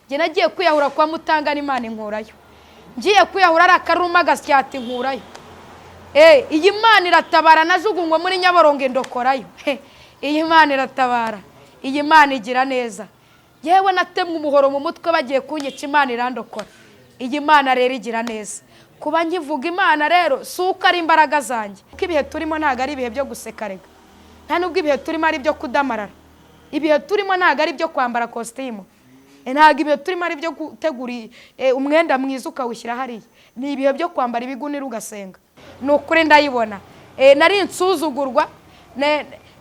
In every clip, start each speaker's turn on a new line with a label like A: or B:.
A: Njye nagiye kwiyahura kwa Mutangana, Imana inkurayo. Ngiye kwiyahura ari akaruma gasyata, inkurayo. Iyi Mana iratabara. Najugunywe muri Nyabarongo, indokorayo. Iyi Mana iratabara, iyi Mana igira neza. Yewe, natemwe umuhoro mu mutwe bagiye kunyica, Imana irandokora. Iyi Mana rero igira neza. Kuba nkivuga Imana rero si uko ari imbaraga zanjye, kuko ibihe turimo ntabwo ari ibihe byo guseka rega. Nta nubwo ibihe turimo ari ibyo kudamarara. Ibihe turimo ntabwo ari ibyo kwambara kositimu. Ntabwo ibihe turimo ari ibyo gutegura umwenda mwiza ukawushyira hariya. Ni ibihe byo kwambara ibigunira ugasenga. Ni ukuri ndayibona. Nari insuzugurwa,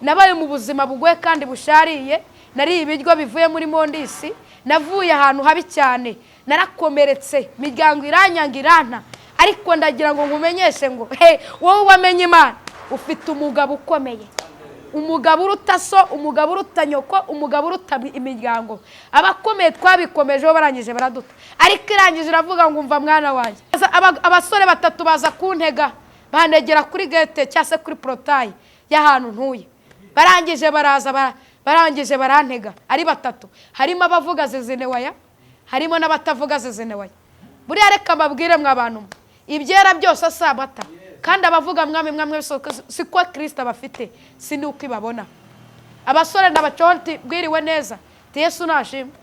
A: nabaye mu buzima bugoye kandi bushariye. Nariye ibiryo bivuye muri mondisi. Navuye ahantu habi cyane, narakomeretse, imiryango iranyanga, iranta. Ariko ndagira ngo nkumenyeshe ngo he, wowe wamenye Imana, ufite umugabo ukomeye, umugabo uruta so, umugabo uruta nyoko, umugabo uruta imiryango. Abakomeye twabikomejeho, barangije baraduta, ariko irangije iravuga ngo: "Umva mwana wanjye." Abasore batatu baza kuntega, banegera kuri gate cyangwa se kuri portail y'ahantu ntuye. Barangije baraza, barangije barantega ari batatu. Harimo abavuga zizinewaya, harimo n'abatavuga zizinewaya. Buriya reka mbabwire mwa bantu mwe, ibyera byose si amata. Kandi abavuga "Mwami, mwami" siko Kirisita bafite, si n'uko ibabona. Abasore ndabaconti: "Bwiriwe neza?" Ti: "Yesu nashimwe."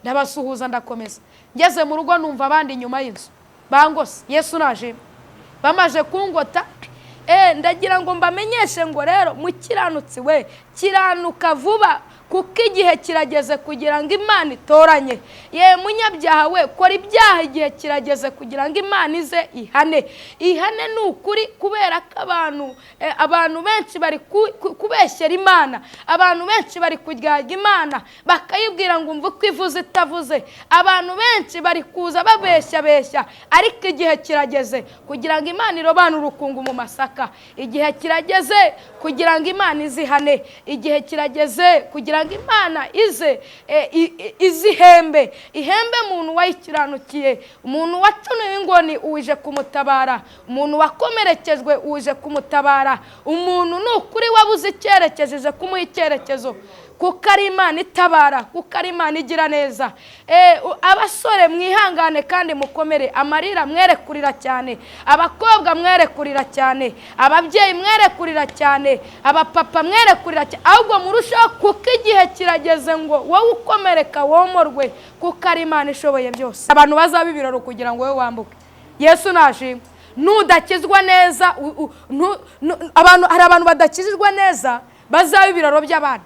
A: Ndabasuhuza, ndakomeza. Ngeze mu rugo numva abandi inyuma y'inzu bangose. Yesu nashimwe. Bamaze kungota, ndagira ngo mbamenyeshe ngo rero mukiranutsi we, kiranuka vuba, kuko igihe kirageze kugira ngo Imana itoranye. Ye munyabyaha we, kora ibyaha, igihe kirageze kugira ngo Imana ize ihane. Ihane ni ukuri, kubera ko abantu benshi bari kubeshyera Imana. Abantu benshi bari kuryarya Imana, bakayibwira ngo umve uko ivuze itavuze. Abantu benshi bari kuza babeshyabeshya, ariko igihe kirageze kugira ngo Imana irobanure urukungu mu masaka. Igihe kirageze kugira ngo Imana izihane. Igihe kirageze kugira ngo Imana ize izihembe, ihembe umuntu wayikiranukiye. Umuntu wacunuye ingoni, uje kumutabara. Umuntu wakomerekejwe, uje kumutabara. Umuntu ni ukuri wabuze icyerekezo, ije kumuha icyerekezo, kuko ari Imana itabara, kuko ari Imana igira neza. Abasore mwihangane kandi mukomere. Amarira mwere kurira cyane, abakobwa mwere kurira cyane, ababyeyi mwere kurira cyane, abapapa mwere kurira cyane, ahubwo murushaho, kuko igihe kirageze ngo wowe ukomereka womorwe, kuko ari Imana ishoboye byose. Abantu bazaba ibiraro kugira ngo wowe wambuke. Yesu nashimwe. Nudakizwa neza, abantu, hari abantu badakizwa neza bazaba ibiraro by'abandi.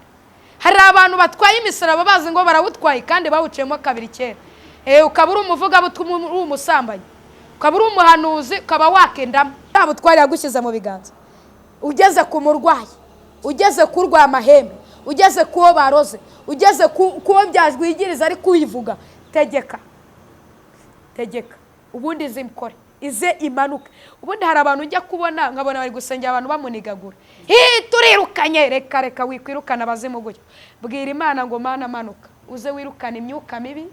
A: Hari abantu batwaye imisaraba bazi ngo barawutwaye, kandi bawuciyemo kabiri kera. Ukaba uri umuvugabutumwa, uri umusambanyi, ukaba uri umuhanuzi, ukaba wakendamo. Nta butware yagushyize mu biganza. Ugeze ku murwayi, ugeze ku amahembe, ugeze ku wo baroze, ugeze ku wo byajwigiriza ari kuyivuga, tegeka, tegeka, ubundi izimukore, ize imanuke. Ubundi hari abantu ujya kubona nkabona bari gusengera abantu bamunigagura: "Hi, turirukanye!" Reka reka, wikwirukana abazimu gutyo. Bwira Imana ngo: "Mana, manuka uze wirukane imyuka mibi,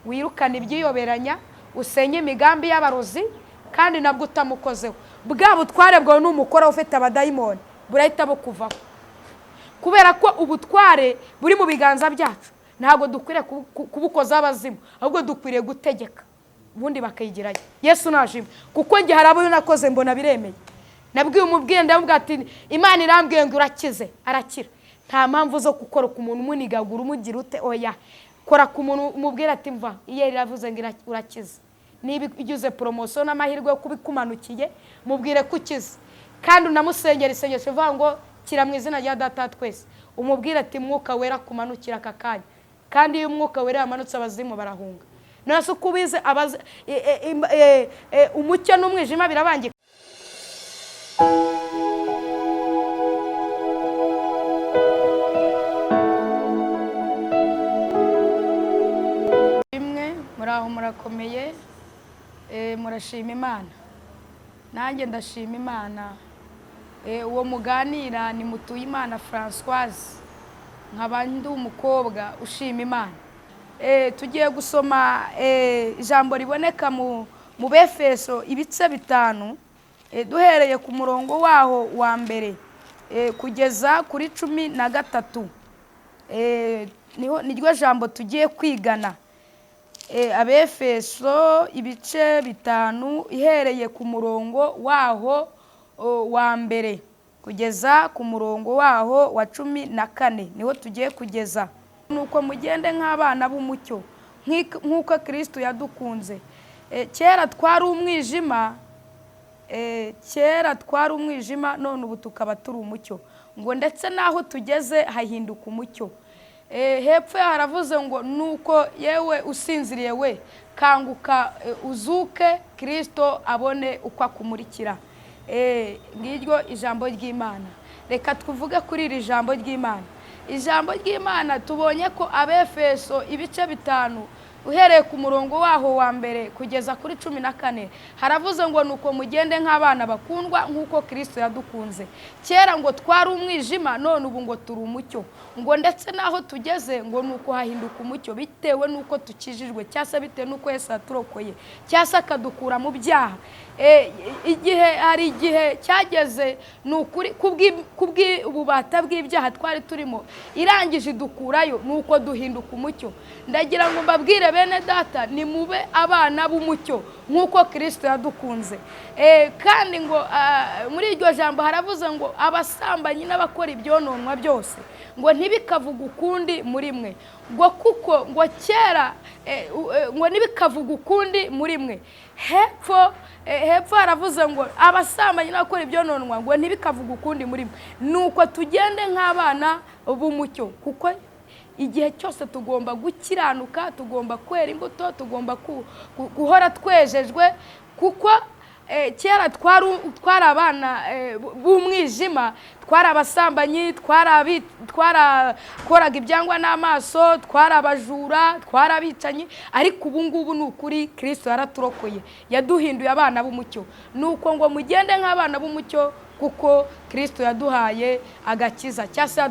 A: wirukane ibyiyoberanya, usenye imigambi y'abarozi." Kandi nabwo utamukozeho, bwa butware bwawe n'umukora ufite abadayimoni burahita bukuvaho, kubera ko ubutware buri mu biganza byacu. Ntabwo dukwiriye kubukozaho abazimu, ahubwo dukwiriye gutegeka, ubundi bakayigirayo. Yesu nashimwe, kuko njye hari abo nakoze mbona biremeye. Nabwiye umubwiye, ndamubwira ati: "Imana irambwiye ngo urakize." Arakira. Nta mpamvu zo gukora ku muntu umunigagura, umugira ute. Oya, kora ku muntu umubwira ati: "Mva, iyo iravuze ngo urakize." Niba ugize promotion n'amahirwe yo kuba ikumanukiye, mubwire ko ukize, kandi unamusengera isengesho uvuga ngo: "Kira mu izina rya Data wa twese." Umubwire ati: "Mwuka Wera kumanukira aka kanya." Kandi iyo Umwuka Wera yamanutse, abazimu barahunga. None se uko ubizi, umucyo n'umwijima birabangika? Bimwe muri aho murakomeye, murashima Imana, nanjye ndashima Imana. Uwo muganira ni Mutuyimana Francoise, nkaba ndi umukobwa ushima Imana. Tugiye gusoma ijambo riboneka mu Befeso ibice 5, duhereye ku murongo waho wa mbere kugeza kuri 13. Niho niryo jambo tugiye kwigana. Abefeso ibice 5 ihereye ku murongo waho wa mbere kugeza ku murongo waho wa 14, niho tugiye kugeza. Nuko mugende nk'abana b'umucyo, nk'uko Kristo yadukunze. Kera twari umwijima, kera twari umwijima, none ubu tukaba turi umucyo. Ngo ndetse n'aho tugeze hahinduka umucyo. Hepfo haravuze ngo nuko yewe usinziriye we, kanguka, uzuke, Kristo abone uko akumurikira. Ngiryo ijambo ry'Imana. Reka tuvuge kuri iri jambo ry'Imana. Ijambo ry'Imana tubonye ko Abefeso ibice 5 uhereye ku murongo waho wa mbere kugeza kuri 14, haravuze ngo nuko mugende nk'abana bakundwa nk'uko Kristo yadukunze. Kera ngo twari umwijima, none ubu ngo turi umucyo. Ngo ndetse n'aho tugeze ngo nuko hahinduka umucyo, bitewe n'uko tukijijwe, cyangwa se bitewe n'uko Yesu yaturokoye, cyangwa se akadukura mu byaha. Igihe hari igihe cyageze, ni ukuri kubw'ububata bw'ibyaha twari turimo, irangije idukurayo, nuko duhinduka umucyo. Ndagira ngo mbabwire bene data, ni mube abana b'umucyo nk'uko Kristo yadukunze. Kandi ngo muri iryo jambo haravuze ngo abasambanyi n'abakora ibyononwa byose ngo ntibikavuge ukundi muri mwe, ngo kuko ngo kera ngo ntibikavuge ukundi muri mwe. Hepfo haravuze ngo abasambanyi n'abakora ibyononwa ngo ntibikavuge ukundi muri mwe. Nuko tugende nk'abana b'umucyo, kuko igihe cyose tugomba gukiranuka, tugomba kwera imbuto, tugomba guhora twejejwe, kuko kera twari abana b'umwijima, twari abasambanyi, twarakoraga ibyangwa n'amaso, twari abajura, twari abicanyi, ariko ubu ngubu ni ukuri Kristo yaraturokoye, yaduhinduye abana b'umucyo. Nuko ngo mugende nk'abana b'umucyo, kuko Kristo yaduhaye agakiza, cyangwa se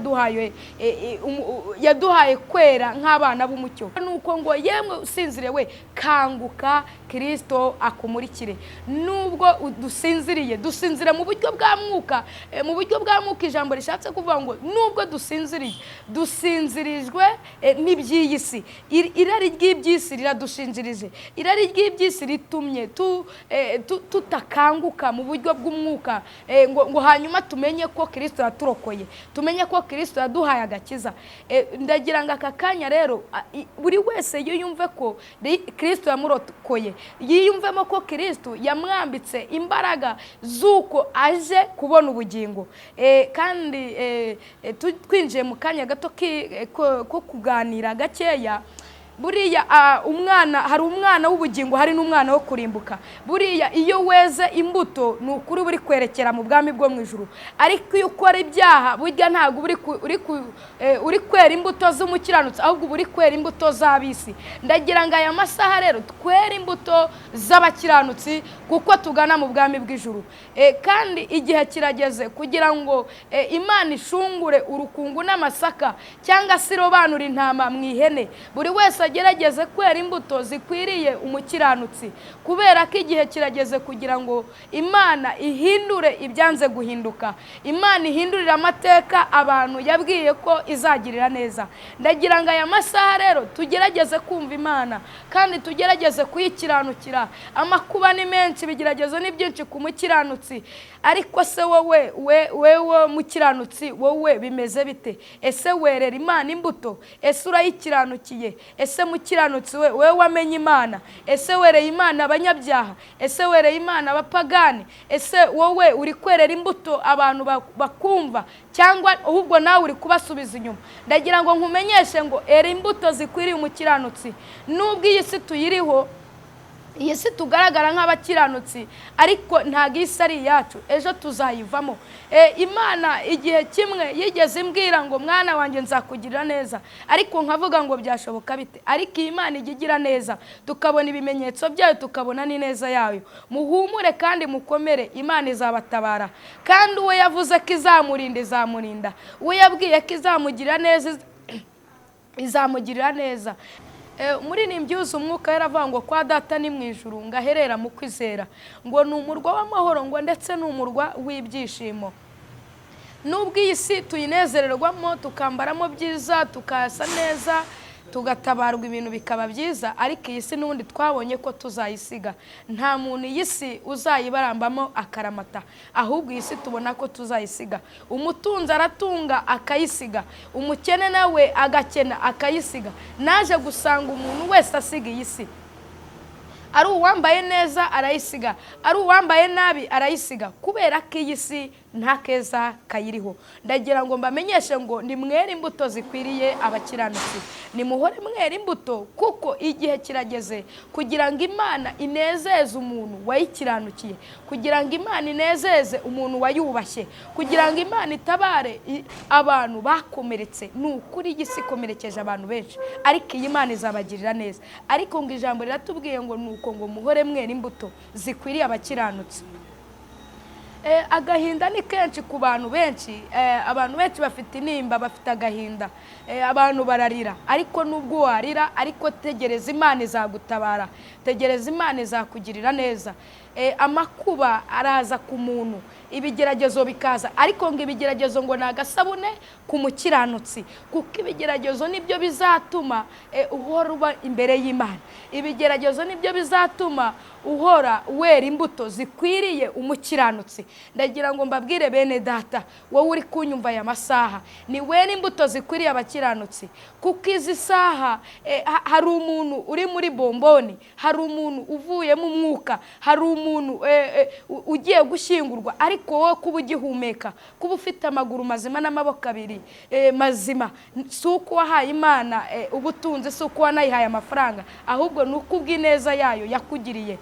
A: yaduhaye kwera nk'abana b'umucyo. Nuko ngo yemwe usinzire we, kanguka, Kristo akumurikire. Nubwo dusinziriye, dusinzira mu buryo bwa mwuka. Mu buryo bwa mwuka ijambo rishatse kuvuga ngo nubwo dusinziriye, dusinzirijwe n'iby'iyi si. Irari ry'iby'isi riradushinjirije, irari ry'iby'isi ritumye tutakanguka mu buryo bw'umwuka, ngo hanyuma tumenye ko Kristo yaturokoye, tumenye ko Kristo yaduhaye agakiza. Ndagira ngo aka kanya rero buri wese yiyumve ko Kristo yamurokoye, yiyumvemo ko Kristo yamwambitse imbaraga z'uko aje kubona ubugingo. Kandi twinjiye mu kanya gato ko kuganira gakeya. Buriya umwana, hari umwana w'ubugingo, hari n'umwana wo kurimbuka. Buriya iyo weze imbuto ni ukuri uri kwerekera mu bwami bwo mu ijuru, ariko iyo ukora ibyaha burya ntabwo uri kwera imbuto z'umukiranutsi, ahubwo uba uri kwera imbuto z'ab'isi. Ndagira ngo aya masaha rero twere imbuto z'abakiranutsi, kuko tugana mu bwami bw'ijuru. Kandi igihe kirageze kugira ngo Imana ishungure urukungu n'amasaka, cyangwa se irobanure intama mu ihene. Buri wese agerageze kwera imbuto zikwiriye umukiranutsi, kubera ko igihe kirageze kugira ngo Imana ihindure ibyanze guhinduka, Imana ihindurire amateka abantu yabwiye ko izagirira neza. Ndagira ngo aya masaha rero tugerageze kumva Imana, kandi tugerageze kuyikiranukira. Amakuba ni menshi, ibigeragezo ni byinshi ku mukiranutsi, ariko se wowe wewe mukiranutsi, wowe bimeze bite? Ese werera Imana imbuto? Ese urayikiranukiye? Ese mukiranutsi we, wewe wamenye Imana? Ese wereye Imana abanyabyaha? Ese wereye Imana abapagani? Ese wowe uri kwerera imbuto abantu bakumva, cyangwa ahubwo nawe uri kubasubiza inyuma? Ndagira ngo nkumenyeshe ngo era imbuto zikwiriye umukiranutsi. Nubwo iyi si tuyiriho, iyi si tugaragara nk'abakiranutsi, ariko ntabwo isi ari iyacu, ejo tuzayivamo. Imana igihe kimwe yigeze imbwira ngo mwana wanjye nzakugirira neza, ariko nkavuga ngo byashoboka bite? Ariko iyi Imana ijya igira neza, tukabona ibimenyetso byayo, tukabona n'ineza yayo. Muhumure kandi mukomere, Imana izabatabara. Kandi uwo yavuze ko izamurinda, izamurinda. Uwo yabwiye ko izamugirira neza, izamugirira neza. Umuririmbyi yuzuye umwuka yaravuga ngo kwa data ni mu ijuru, ngo aherera mu kwizera, ngo ni umurwa w'amahoro, ngo ndetse ni umurwa w'ibyishimo. Nubwo iyi si tuyinezererwamo, tukambaramo byiza, tukasa neza, Tugatabarwa, ibintu bikaba byiza. Ariko iyi si n'ubundi twabonye ko tuzayisiga. Nta muntu iyi si uzayibarambamo akaramata, ahubwo iyi si tubona ko tuzayisiga. Umutunzi aratunga akayisiga, umukene nawe agakena akayisiga. Naje gusanga umuntu wese asiga iyi si. Ari uwambaye neza arayisiga, ari uwambaye nabi arayisiga, kubera ko iyi si nta keza kayiriho. Ndagira ngo mbamenyeshe ngo nimwere imbuto zikwiriye abakiranutsi, nimuhore mwera imbuto, kuko igihe kirageze kugira ngo Imana inezeze umuntu wayikiranukiye, kugira ngo Imana inezeze umuntu wayubashye, kugira ngo Imana itabare abantu bakomeretse. Ni ukuri, iyi si ikomerekeje abantu benshi, ariko iyi Mana izabagirira neza. Ariko ngo ijambo riratubwiye ngo ni uko ngo muhore mwera imbuto zikwiriye abakiranutsi. Agahinda ni kenshi ku bantu benshi. Abantu benshi bafite intimba, bafite agahinda. Abantu bararira, ariko nubwo warira, ariko tegereza, Imana izagutabara. Tegereza, Imana izakugirira neza. Amakuba araza ku muntu, ibigeragezo bikaza, ariko ngo ibigeragezo ngo ni agasabune ku mukiranutsi, kuko ibigeragezo nibyo bizatuma uhora uba imbere y'Imana. Ibigeragezo nibyo bizatuma uhora wera imbuto zikwiriye umukiranutsi. Ndagira ngo mbabwire, bene data, wowe uri kunyumva aya masaha, ni wera imbuto zikwiriye abakiranutsi, kuko izi saha hari umuntu uri muri bomboni, hari umuntu uvuyemo umwuka, hari umuntu ugiye gushyingurwa. Ariko wowe kuba ugihumeka, kuba ufite amaguru mazima n'amaboko abiri mazima, si uko wahaye Imana ubutunzi, si uko wanayihaye amafaranga, ahubwo ni uko ubw'ineza yayo yakugiriye.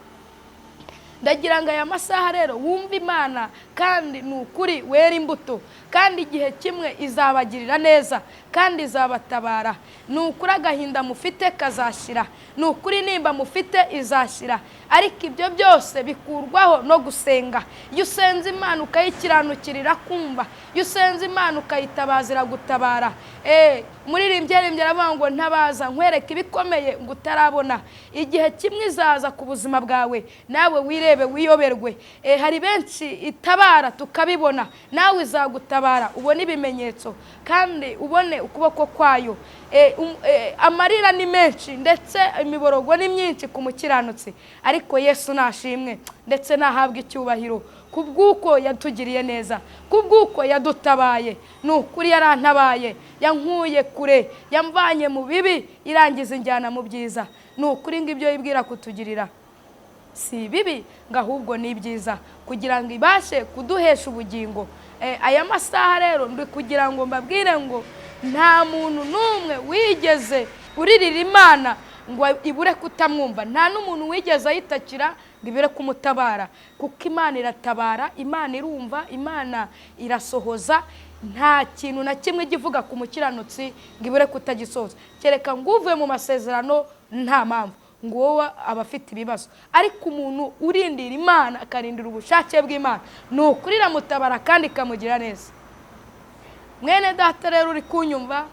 A: Ndagira ngo aya masaha rero wumve Imana, kandi ni ukuri wera imbuto, kandi igihe kimwe izabagirira neza kandi izabatabara. Ni ukuri, agahinda mufite kazashira. Ni ukuri, nimba mufite izashira. Ariko ibyo byose bikurwaho no gusenga. Iyo usenze Imana ukayikiranukira, kumva, iyo usenze Imana ukayitabaza, iragutabara. Umuririmbyi yaririmbye aravuga ngo: "Ntabaza nkwereke ibikomeye ngo utarabona." Igihe kimwe izaza ku buzima bwawe, nawe wirebe wiyoberwe. Hari benshi itabara tukabibona. Nawe izagutabara, ubone ibimenyetso kandi ubone ukuboko kwayo. Amarira ni menshi, ndetse imiborogo ni myinshi ku mukiranutsi, ariko Yesu nashimwe ndetse nahabwe icyubahiro ku bw'uko yatugiriye neza, ku bw'uko yadutabaye. Ni ukuri, yarantabaye, yankuye kure, yamvanye mu bibi, irangiza injyana mu byiza. Ni ukuri ngo ibyo yibwira kutugirira si bibi, ngo ahubwo ni ibyiza, kugira ngo ibashe kuduhesha ubugingo. Aya masaha rero ndi kugira ngo mbabwire ngo nta muntu n'umwe wigeze uririra Imana ngo ibure kutamwumva, nta n'umuntu wigeze ayitakira ngo ibure kumutabara, kuko Imana iratabara, Imana irumva, Imana irasohoza. Nta kintu na kimwe ijya ivuga ku mukiranutsi ngo ibure kutagisohoza, kereka ngo uvuye mu masezerano nta mpamvu, ngo wowe aba afite ibibazo. Ariko umuntu urindira Imana, akarindira ubushake bw'Imana, ni ukuri iramutabara kandi ikamugira neza. Mwene data rero uri kunyumva,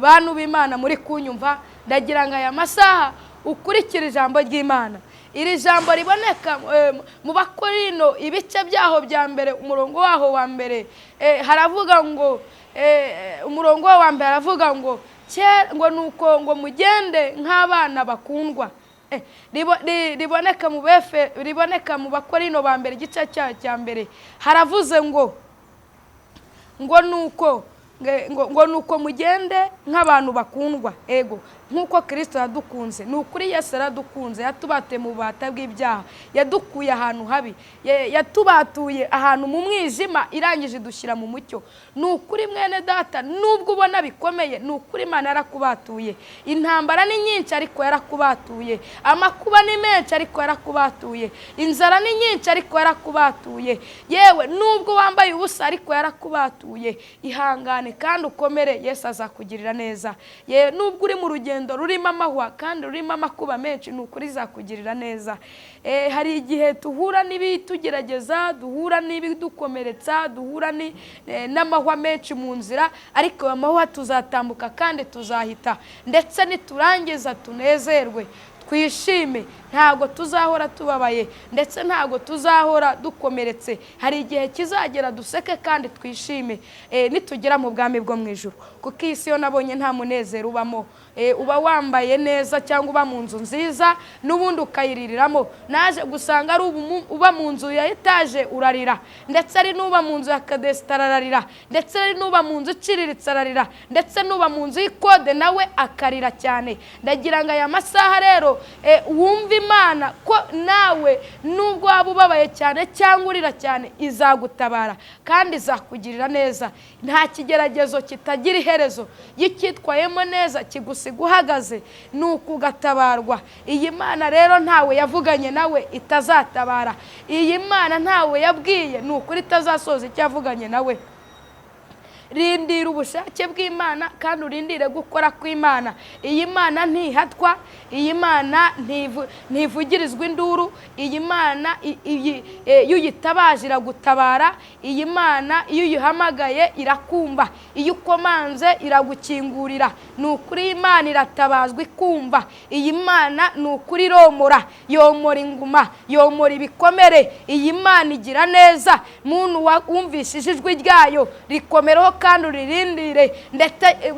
A: bantu b'Imana muri kunyumva, ndagira ngo aya masaha ukurikire ijambo ry'Imana. Iri jambo riboneka mu Bakorino, ibice byaho bya mbere, umurongo waho wa mbere. Haravuga ngo, umurongo wa mbere aravuga ngo ngo nuko ngo mugende nk'abana bakundwa. Riboneka mu befe, riboneka mu Bakorino ba mbere, igice cyayo cya mbere. Haravuze ngo nuko ngo nuko mugende nk'abantu bakundwa, ego, nk'uko Kirisito yadukunze. Ni ukuri, Yesu yaradukunze, yatubatuye mu bubata bw'ibyaha, yadukuye ahantu habi, yatubatuye ahantu mu mwijima, irangije idushyira mu mucyo. Ni ukuri, mwene data, nubwo ubona bikomeye, ni ukuri Imana yarakubatuye. Intambara ni nyinshi, ariko yarakubatuye. Amakuba ni menshi, ariko yarakubatuye. Inzara ni nyinshi, ariko yarakubatuye. Yewe, nubwo wambaye ubusa, ariko yarakubatuye. Ihangane kandi ukomere, Yesu azakugirira neza. Ye, nubwo uri mu rugendo rurimo amahwa kandi rurimo amakuba menshi, ni ukuri izakugirira neza. Hari igihe duhura n'ibitugerageza, duhura n'ibidukomeretsa, duhura n'amahwa menshi mu nzira, ariko ayo mahwa tuzatambuka kandi tuzahita, ndetse niturangiza tunezerwe, twishime. Ntabwo tuzahora tubabaye, ndetse ntabwo tuzahora dukomeretse. Hari igihe kizagera duseke kandi twishime, nitugera mu bwami bwo mu ijuru. Ku Kuko iyi si yo nabonye nta munezero ubamo. Uba wambaye neza cyangwa uba mu nzu nziza, n'ubundi ukayiririramo. Naje gusanga ari uba mu nzu ya etaje urarira, ndetse ari n'uba mu nzu ya kadesitara ararira, ndetse ari n'uba mu nzu iciriritse ararira, ndetse n'uba mu nzu y'ikode nawe akarira cyane. Ndagira ngo aya masaha rero wumve Imana ko nawe nubwo waba ubabaye cyane cyangwa urira cyane, izagutabara kandi izakugirira neza. Nta kigeragezo kitagira iherezo. Iyo icyitwayemo neza kigusiga uhagaze, ni ukugatabarwa. Iyi Mana rero ntawe yavuganye nawe itazatabara. Iyi Mana ntawe yabwiye, ni ukuri, itazasoza icyo yavuganye nawe. Rindira ubushake bw'Imana kandi urindire gukora kw'Imana. Iyi Mana ntihatwa, iyi Mana ntivugirizwa induru. Iyi Mana iyo uyitabaje iragutabara. Iyi Mana iyo uyihamagaye irakumva, iyo ukomanze iragukingurira. Ni ukuri, iyi Mana iratabazwa ikumva. Iyi Mana ni ukuri iromora, yomora inguma, yomora ibikomere. Iyi Mana igira neza. Muntu wumvishije ijwi ryayo, rikomereho kandi uririndire,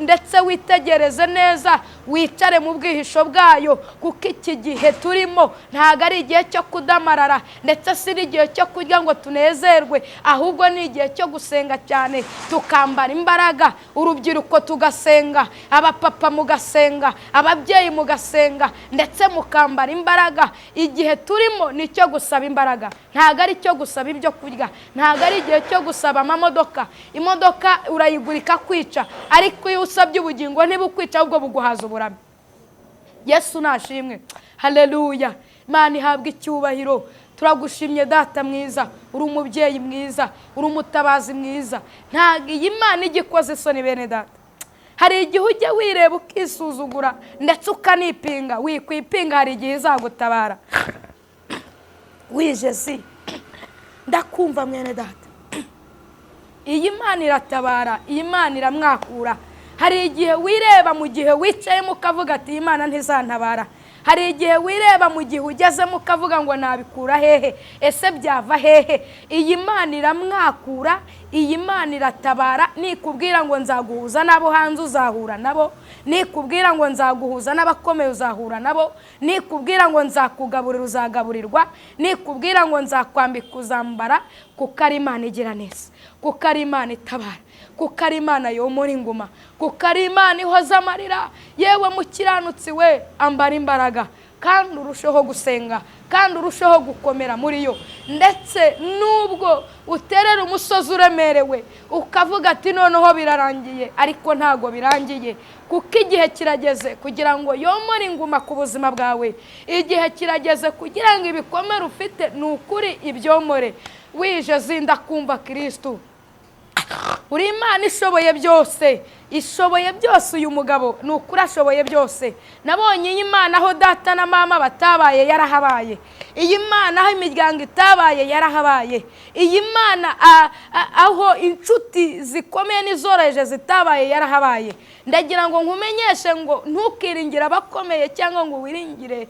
A: ndetse witegereze neza, wicare mu bwihisho bwayo, kuko iki gihe turimo ntabwo ari igihe cyo kudamarara, ndetse si n'igihe cyo kurya ngo tunezerwe, ahubwo ni igihe cyo gusenga cyane, tukambara imbaraga. Urubyiruko tugasenga, abapapa mugasenga, ababyeyi mugasenga, ndetse mukambara imbaraga. Igihe turimo ni icyo gusaba imbaraga, ntabwo ari icyo gusaba ibyo kurya, ntabwo ari igihe cyo gusaba amamodoka. Imodoka urayigura ikakwica, ariko iyo usabye ubugingo ntibukwica, ahubwo buguhaza uburame. Yesu nashimwe, haleluya! Imana ihabwa icyubahiro. Turagushimye Data mwiza, uri umubyeyi mwiza, uri umutabazi mwiza. Ntabwo iyi Mana ijya ikoze isoni, bene Data. Hari igihe ujya wireba ukisuzugura ndetse ukanipinga. Wikwipinga, hari igihe izagutabara. Wijezi, ndakumva mwene Data. Iyi Mana iratabara, iyi Mana iramwakura. Hari igihe wireba mu gihe wicayemo ukavuga ati: "Iyi Mana ntizantabara." Hari igihe wireba mu gihe ugezemo ukavuga ngo: "Nabikura hehe? Ese byava hehe?" Iyi Mana iramwakura, iyi Mana iratabara. Nikubwira ngo nzaguhuza n'abo hanze, uzahura nabo. Nikubwira ngo nzaguhuza n'abakomeye, uzahura nabo. Nikubwira ngo nzakugaburira, uzagaburirwa. Nikubwira ngo nzakwambika, uzambara, kuko ari Imana igira neza, kuko ari Imana itabara, kuko ari Imana yomora inguma, kuko ari Imana ihoza amarira. Yewe mukiranutsi we, ambara imbaraga kandi urusheho gusenga kandi urusheho gukomera muri yo. Ndetse nubwo uterera umusozi uremerewe ukavuga ati: "Noneho birarangiye," ariko ntabwo birangiye, kuko igihe kirageze kugira ngo yomore inguma ku buzima bwawe. Igihe kirageze kugira ngo ibikomere ufite, ni ukuri, ibyomore. Wije zinda kumva Kirisitu, uri Imana ishoboye byose, ishoboye byose. Uyu mugabo ni ukuri ashoboye byose. Nabonye iyi Mana aho data na mama batabaye yarahabaye. Iyi Mana aho imiryango itabaye yarahabaye. Iyi Mana aho inshuti zikomeye n'izoroheje zitabaye yarahabaye. Ndagira ngo nkumenyeshe ngo ntukiringire abakomeye cyangwa ngo wiringire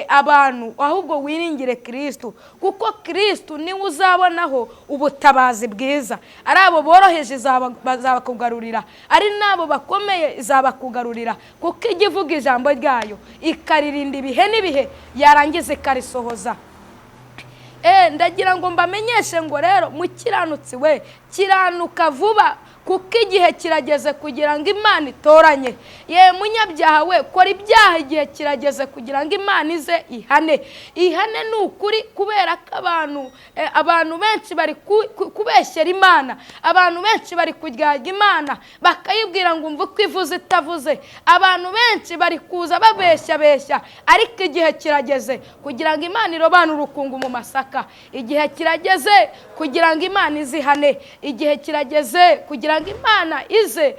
A: abantu, ahubwo wiringire Kirisitu, kuko Kirisitu niwe uzabonaho ubutabazi bwiza. Ari abo boroheje bazakugarurira, ari n'abo bakomeye izabakugarurira, kuko ijya ivuga ijambo ryayo ikaririnda ibihe n'ibihe, yarangiza ikarisohoza. Ndagira ngo mbamenyeshe ngo rero mukiranutsi we, kiranuka vuba, kuko igihe kirageze kugira ngo Imana itoranye. Ye munyabyaha we, kora ibyaha, igihe kirageze kugira ngo Imana ize ihane. Ihane ni ukuri, kubera ko abantu benshi bari kubeshyera Imana, abantu benshi bari kuryarya Imana bakayibwira ngo umva uko ivuze itavuze. Abantu benshi bari kuza babeshyabeshya, ariko igihe kirageze kugira ngo Imana irobanure urukungu mu masaka. Igihe kirageze kugira ngo Imana izihane. Igihe kirageze kugira ngo Imana ize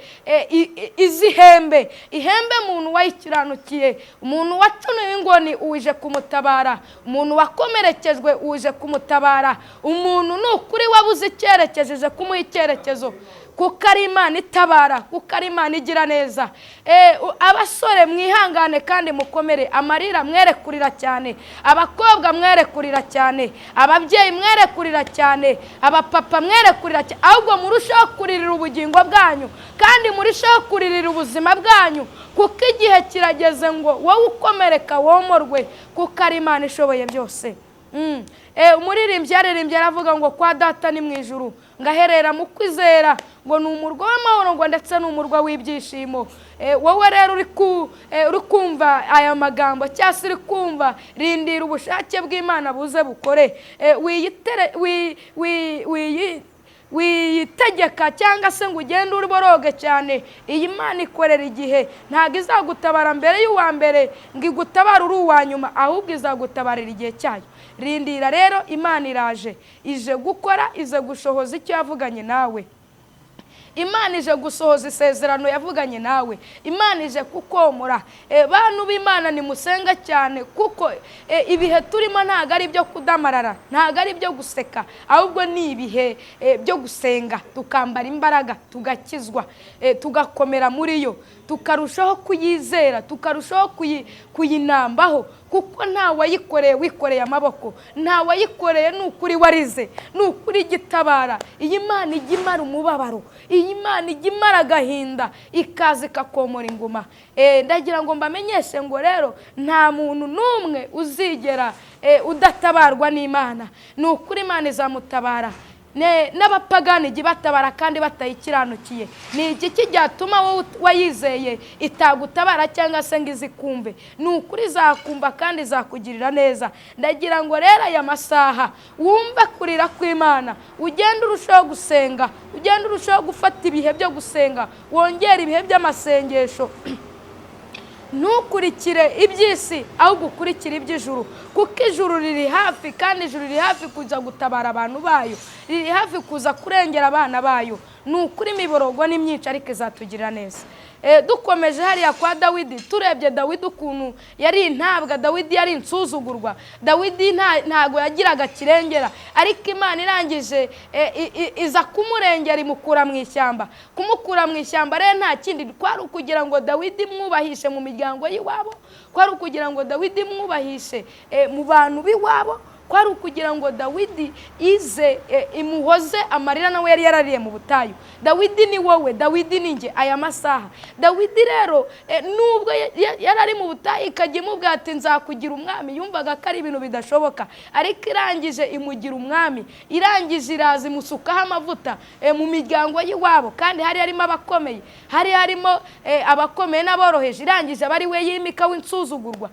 A: izihembe, ihembe umuntu wayikiranukiye. Umuntu wacunuye ingoni uje kumutabara, umuntu wakomerekejwe uje kumutabara, umuntu ni ukuri wabuze icyerekezo uje kumuha icyerekezo. Kuko ari Imana itabara, kuko ari Imana igira neza. Abasore mwihangane kandi mukomere, amarira mwere kurira cyane, abakobwa mwere kurira cyane, ababyeyi mwere kurira cyane, abapapa mwere kurira cyane, ahubwo murusheho kuririra ubugingo bwanyu kandi murusheho kuririra ubuzima bwanyu, kuko igihe kirageze ngo wowe ukomereka womorwe, kuko ari Imana ishoboye byose. Umuririmbyi yaririmbye aravuga ngo kwa data ni mu ijuru, ngaherera mu kwizera, ngo ni umurwa w'amahoro, ngo ndetse ni umurwa w'ibyishimo. Wowe rero uri kumva aya magambo cyangwa se uri kumva, rindira ubushake bw'Imana buze bukore. Wiyitegeka cyangwa se ngo ugende uriboroge cyane. Iyi Mana ikorera igihe, ntabwo izagutabara mbere y'uwa mbere ngo igutabare uri uwa nyuma, ahubwo izagutabarira igihe cyayo. Rindira rero, Imana iraje, ije gukora, ize gushohoza icyo yavuganye nawe. Imana ije gusohoza isezerano yavuganye nawe. Imana ije kukomora. Bantu b'Imana, nimusenga cyane, kuko ibihe turimo ntabwo ari ibyo kudamarara, ntabwo ari ibyo guseka, ahubwo ni ibihe byo gusenga, tukambara imbaraga, tugakizwa, tugakomera muri yo, tukarushaho kuyizera, tukarushaho kuyinambaho, kuko nta wayikoreye wikoreye amaboko, nta wayikoreye ni ukuri warize, ni ukuri igitabara. Iyi Mana ijya imara umubabaro, iyi Mana ijya imara agahinda, ikaza ikakomora inguma. Ndagira ngo mbamenyeshe ngo rero nta muntu n'umwe uzigera udatabarwa n'Imana. Ni ukuri Imana izamutabara. N'abapagani ijya ibatabara kandi batayikiranukiye. Ni igiki cyatuma wowe wayizeye itagutabara cyangwa se ngo izikumve? Ni ukuri izakumva kandi izakugirira neza. Ndagira ngo rero aya masaha wumve kurira kw'Imana, ugende urushaho gusenga, ugende urushaho gufata ibihe byo gusenga, wongere ibihe by'amasengesho. Ntukurikire iby'isi, ahubwo ukurikire iby'ijuru, kuko ijuru riri hafi, kandi ijuru riri hafi kuza gutabara abantu bayo, riri hafi kuza kurengera abana bayo. Ni ukuri imiborogo ni myinshi, ariko izatugirira neza. Dukomeje hariya kwa Dawidi, turebye Dawidi ukuntu yari intabwa, Dawidi yari insuzugurwa, Dawidi ntago yagiraga kirengera, ariko Imana irangije iza kumurengera, imukura mu ishyamba. Kumukura mu ishyamba rero nta kindi kwari ukugira ngo Dawidi mwubahishe mu miryango y'iwabo, kwari ukugira ngo Dawidi mwubahishe mu bantu b'iwabo, kwari ukugira ngo Dawidi ize imuhoze amarira nawe yari yarariye mu butayu. Dawidi ni wowe, Dawidi ni njye aya masaha. Dawidi rero nubwo yari ari mu butayu, ikajya imubwira ati nzakugira umwami, yumvaga ko ari ibintu bidashoboka, ariko irangije imugira umwami. Irangije iraza imusukaho amavuta mu miryango y'iwabo, kandi hari harimo abakomeye, hari harimo abakomeye n'aboroheje. Irangije aba ari we yimika w'insuzugurwa,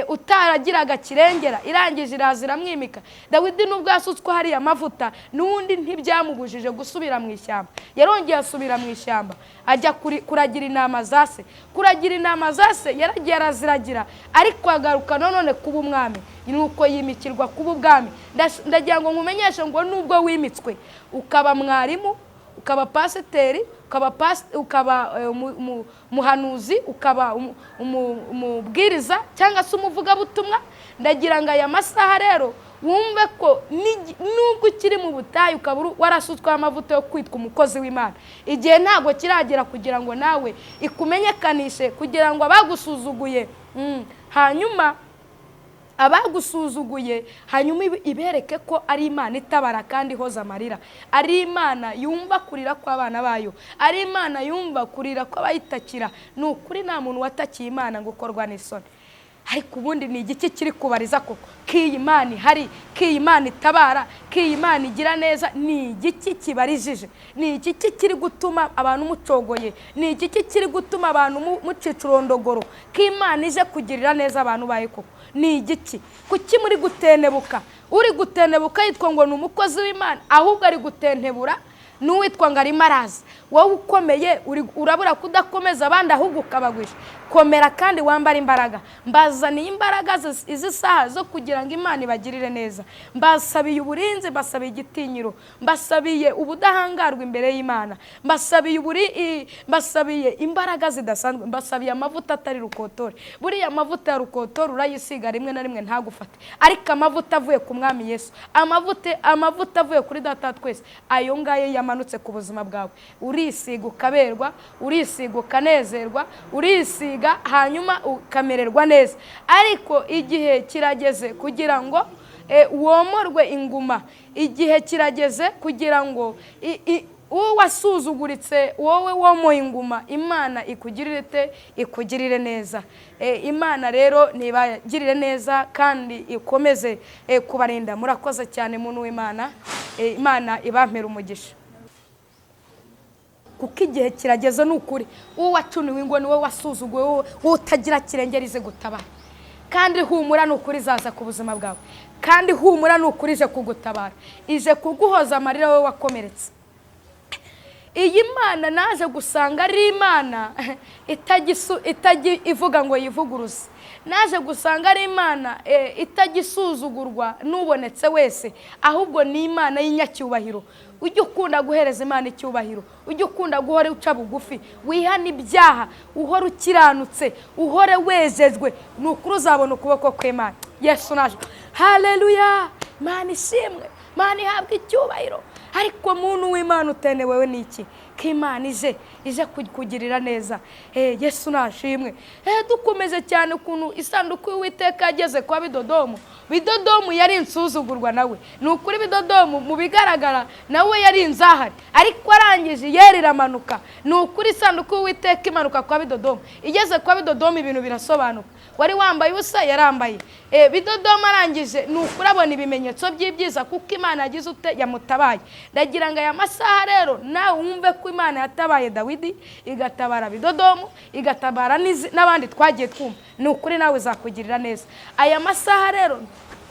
A: utaragiraga kirengera, irangije iraza iramwimika. Dawidi nubwo yasutswe hariya amavuta, n'undi ntibyamubujije gusubira mu ishyamba. Yarongeye asubira mu ishyamba, ajya kuragira intama za se. Kuragira intama za se yaragiye araziragira, ariko agaruka nanone kuba umwami, nuko yimikirwa kuba ubwami. Ndagira ngo nkumenyeshe ngo nubwo wimitswe ukaba mwarimu, ukaba pasiteri, ukaba umuhanuzi, ukaba umubwiriza cyangwa se umuvugabutumwa, ndagira ngo aya masaha rero wumve ko nubwo ukiri mu butayu ukaba warasutsweho amavuta yo kwitwa umukozi w'Imana, igihe ntabwo kiragera kugira ngo nawe ikumenyekanishe, kugira ngo abagusuzuguye, hanyuma abagusuzuguye, hanyuma ibereke ko ari Imana itabara kandi ihoza amarira, ari Imana yumva kurira kw'abana bayo, ari Imana yumva kurira kw'abayitakira. Ni ukuri nta muntu watakiye Imana ngo ukorwa n'isoni. Ariko ubundi ni igiki kiri kubariza koko k'iyi Imana ihari, k'iyi Imana itabara, k'iyi Imana igira neza? Ni igiki kibarijije? Ni igiki kiri gutuma abantu mucogoye? Ni igiki kiri gutuma abantu mucica urondogoro k'Imana ije kugirira neza abantu bayo koko? Ni igiki? Kuki muri gutenebuka? Uri gutenebuka yitwa ngo ni umukozi w'Imana, ahubwo ari gutentebura n'uwitwa ngo arimo araza. Wowe ukomeye urabura kudakomeza abandi, ahubwo ukabagwisha. Komera kandi wambare imbaraga. Mbazaniye imbaraga izi saha zo kugira ngo Imana ibagirire neza. Mbasabiye uburinzi, mbasabiye igitinyiro, mbasabiye ubudahangarwa imbere y'Imana, mbasabiye imbaraga zidasanzwe, mbasabiye amavuta atari rukotore. Buriya amavuta ya rukotore urayisiga rimwe na rimwe ntagufate, ariko amavuta avuye ku Mwami Yesu, amavuta avuye kuri Data twese, ayo ngayo yamanutse ku buzima bwawe, urisiga ukaberwa, urisiga ukanezerwa, urisiga hanyuma ukamererwa neza. Ariko igihe kirageze kugira ngo womorwe inguma. Igihe kirageze kugira ngo uwo wasuzuguritse, wowe womoye inguma, Imana ikugirire ite? Ikugirire neza. Imana rero ntibagirire neza kandi ikomeze kubarinda. Murakoze cyane, muntu w'Imana. Imana ibampera umugisha, kuko igihe kirageze. Ni ukuri, wowe wacuniwe ingo, ni wowe wasuzuguwe, wowe utagira kirengera, ize gutabara. Kandi humura, ni ukuri izaza ku buzima bwawe. Kandi humura, ni ukuri ije kugutabara, ije kuguhoza amarira, wowe wakomeretse. Iyi Mana naje gusanga ari Imana itajya ivuga ngo yivuguruze. Naje gusanga ari Imana itajya isuzugurwa n'ubonetse wese, ahubwo ni Imana y'inyacyubahiro. Ujye ukunda guhereza Imana icyubahiro, ujye ukunda guhora uca bugufi, wihane ibyaha, uhore ukiranutse, uhore wejejwe. Ni ukuri uzabona ukuboko kw'Imana. Yesu naje, haleluya! Imana ishimwe, Imana ihabwa icyubahiro. Ariko muntu w'Imana, utenewewe n'iki ko Imana ije kukugirira neza? Yesu nashimwe. Dukomeze cyane ukuntu isanduku y'Uwiteka yageze kwa Bidodomu. Bidodomu yari insuzugurwa nawe, ni ukuri. Bidodomu mu bigaragara nawe yari inzahare, ariko arangije yera iramanuka. Ni ukuri, isanduku y'Uwiteka imanuka kwa Bidodomu. Igeze kwa Bidodomu ibintu birasobanuka. Wari wambaye ubusa yarambaye. Bidodomu arangije, ni ukuri, abona ibimenyetso by'ibyiza kuko Imana yagize ute? Yamutabaye. Ndagira ngo aya masaha rero nawe wumve ko Imana yatabaye Dawidi, igatabara Bidodomu, igatabara n'abandi twagiye twumva. Ni ukuri nawe izakugirira neza. Aya masaha rero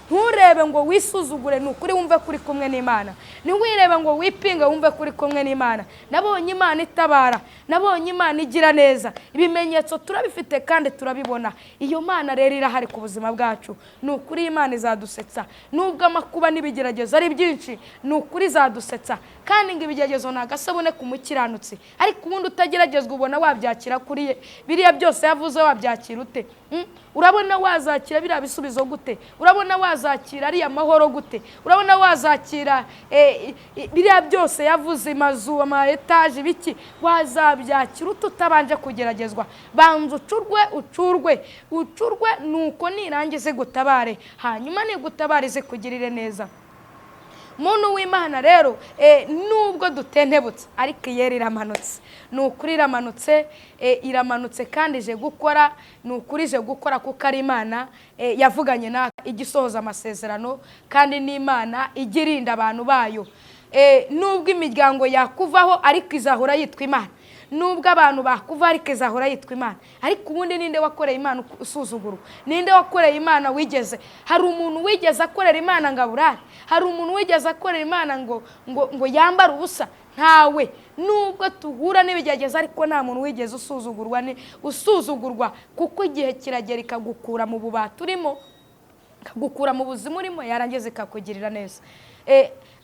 A: nturebe ngo wisuzugure, ni ukuri wumve ko uri kumwe n'Imana. Ntiwirebe ngo wipinge, wumve ko uri kumwe n'Imana. Nabonye Imana itabara, nabonye Imana igira neza. Ibimenyetso turabifite kandi turabibona. Iyo Mana rero irahari ku buzima bwacu. Ni ukuri Imana izadusetsa nubwo amakuba n'ibigeragezo ari byinshi. Ni ukuri izadusetsa. Kandi ngo ibigeragezo ni agasabune ku mukiranutsi. Ariko ubundi utageragezwa ubona wabyakira kuri ye? Biriya byose yavuze wabyakira ute? Urabona wazakira biriya bisubizo gute? Urabona wazakira ariya mahoro gute? Urabona wazakira biriya byose yavuze, amazu, ama etaje, biki? Wazabyakira ute utabanje kugeragezwa? Banza ucurwe, ucurwe, ucurwe, nuko nirangize gutabare, hanyuma nigutabare izikugirire neza. Muntu w'Imana rero, nubwo dutentebutse, ariko iyera iramanutse. Ni ukuri iramanutse, iramanutse kandi ije gukora. Ni ukuri ije gukora, kuko ari Imana yavuganye natwe, ijya isohoza amasezerano, kandi n'Imana ijya irinda abantu bayo. Nubwo imiryango yakuvaho, ariko izahora yitwa Imana. Nubwo abantu bakuva, ariko izahora yitwa Imana. Ariko ubundi ninde wakoreye Imana usuzugurwa? Ninde wakoreye Imana wigeze? Hari umuntu wigeze akorera Imana ngo aburare? Hari umuntu wigeze akorera Imana ngo yambare ubusa? Ntawe. Nubwo tuhura n'ibigeragezo, ariko nta muntu wigeze usuzugurwa, ni usuzugurwa, kuko igihe kiragera ikagukura mu bubata urimo, ikagukura mu buzima urimo, yarangiza ikakugirira neza.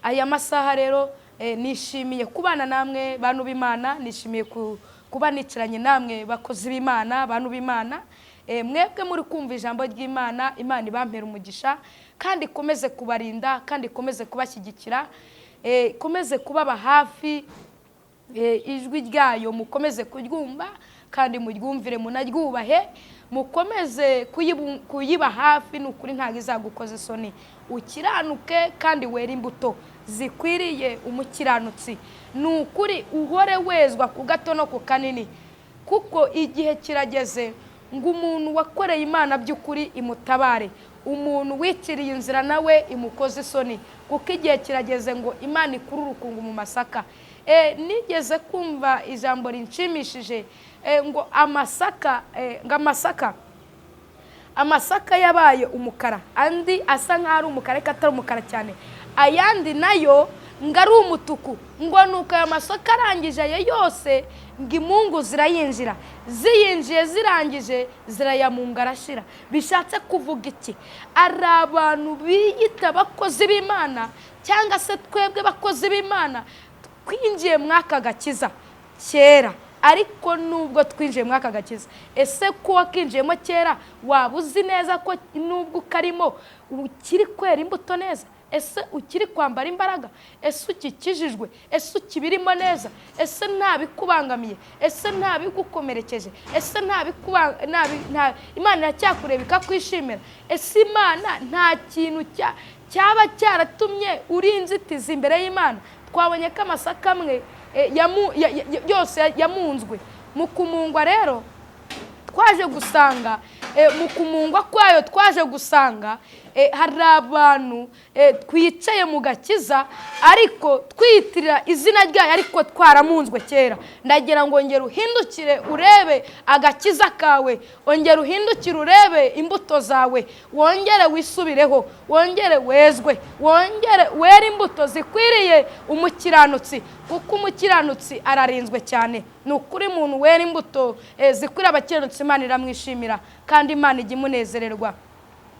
A: Aya masaha rero nishimiye kubana namwe, bantu b'Imana. Nishimiye kuba nicaranye namwe, bakozi b'Imana, bantu b'Imana. Mwebwe muri kumva ijambo ry'Imana, Imana ibampera umugisha kandi ikomeze kubarinda, kandi ikomeze kubashyigikira, ikomeze kubaba hafi. Ijwi ryayo mukomeze kuryumva kandi muryumvire, munaryubahe, mukomeze kuyiba hafi. Ni ukuri ntabwo izagukoza isoni. Ukiranuke kandi were imbuto zikwiriye umukiranutsi. Ni ukuri uhore wezwa ku gato no ku kanini, kuko igihe kirageze ngo umuntu wakoreye Imana by'ukuri imutabare, umuntu wiciriye inzira nawe imukoze isoni, kuko igihe kirageze ngo Imana ikure urukungu mu masaka. Nigeze kumva ijambo rinshimishije, ngo amasaka, ngo amasaka yabaye umukara, andi asa nk'aho ari umukara ariko atari umukara cyane. Ayandi nayo ngo ari umutuku. Ngo nuko ayo masaka arangije ayo yose, ngo imungu zirayinjira, ziyinjiye zirangije zirayamunga arashira. Bishatse kuvuga iki? Ari abantu biyita abakozi b'Imana, cyangwa se twebwe bakozi b'Imana twinjiye muri aka gakiza kera, ariko nubwo twinjiye muri aka gakiza, ese ko wakinjiyemo kera waba uzi neza ko nubwo ukarimo ukiri kwera imbuto neza? Ese ukiri kwambara imbaraga? Ese ukikijijwe? Ese ukibirimo neza? Ese ntabikubangamiye? Ese ntabigukomerekeje? Ese Imana iracyakureba ikakwishimira? Ese Imana nta kintu cyaba cyaratumye uri inzitizi imbere y'Imana? Twabonye ko amasaka amwe yose yamunzwe. Mu kumungwa rero twaje gusanga, mu kumungwa kwayo twaje gusanga hari abantu twicaye mu gakiza ariko twiyitirira izina ryayo, ariko twaramunzwe kera. Ndagira ngo ongera uhindukire urebe agakiza kawe, ongera uhindukire urebe imbuto zawe, wongere wisubireho, wongere wezwe, wongere were imbuto zikwiriye umukiranutsi, kuko umukiranutsi ararinzwe cyane. Ni ukuri umuntu wera imbuto zikwiriye abakiranutsi, Imana iramwishimira kandi Imana ijya imunezererwa.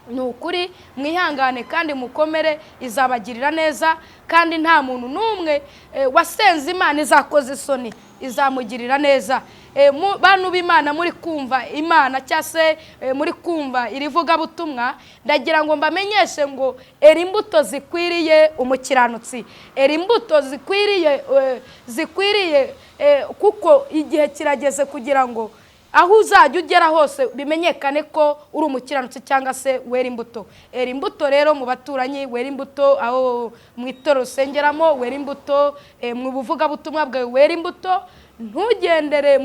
A: Ni ukuri mwihangane kandi mukomere, izabagirira neza, kandi nta muntu n'umwe wasenze Imana izakoze isoni, izamugirira neza. Bantu b'Imana muri kumva Imana cyangwa se muri kumva iri vugabutumwa, ndagira ngo mbamenyeshe ngo era imbuto zikwiriye umukiranutsi, era imbuto zikwiriye, kuko igihe kirageze kugira ngo aho uzajya ugera hose bimenyekane ko uri umukiranutsi cyangwa se wera imbuto. Era imbuto rero mu baturanyi, wera imbuto aho mu itorero usengeramo, wera imbuto mu buvugabutumwa bwawe, wera imbuto. Ntugendere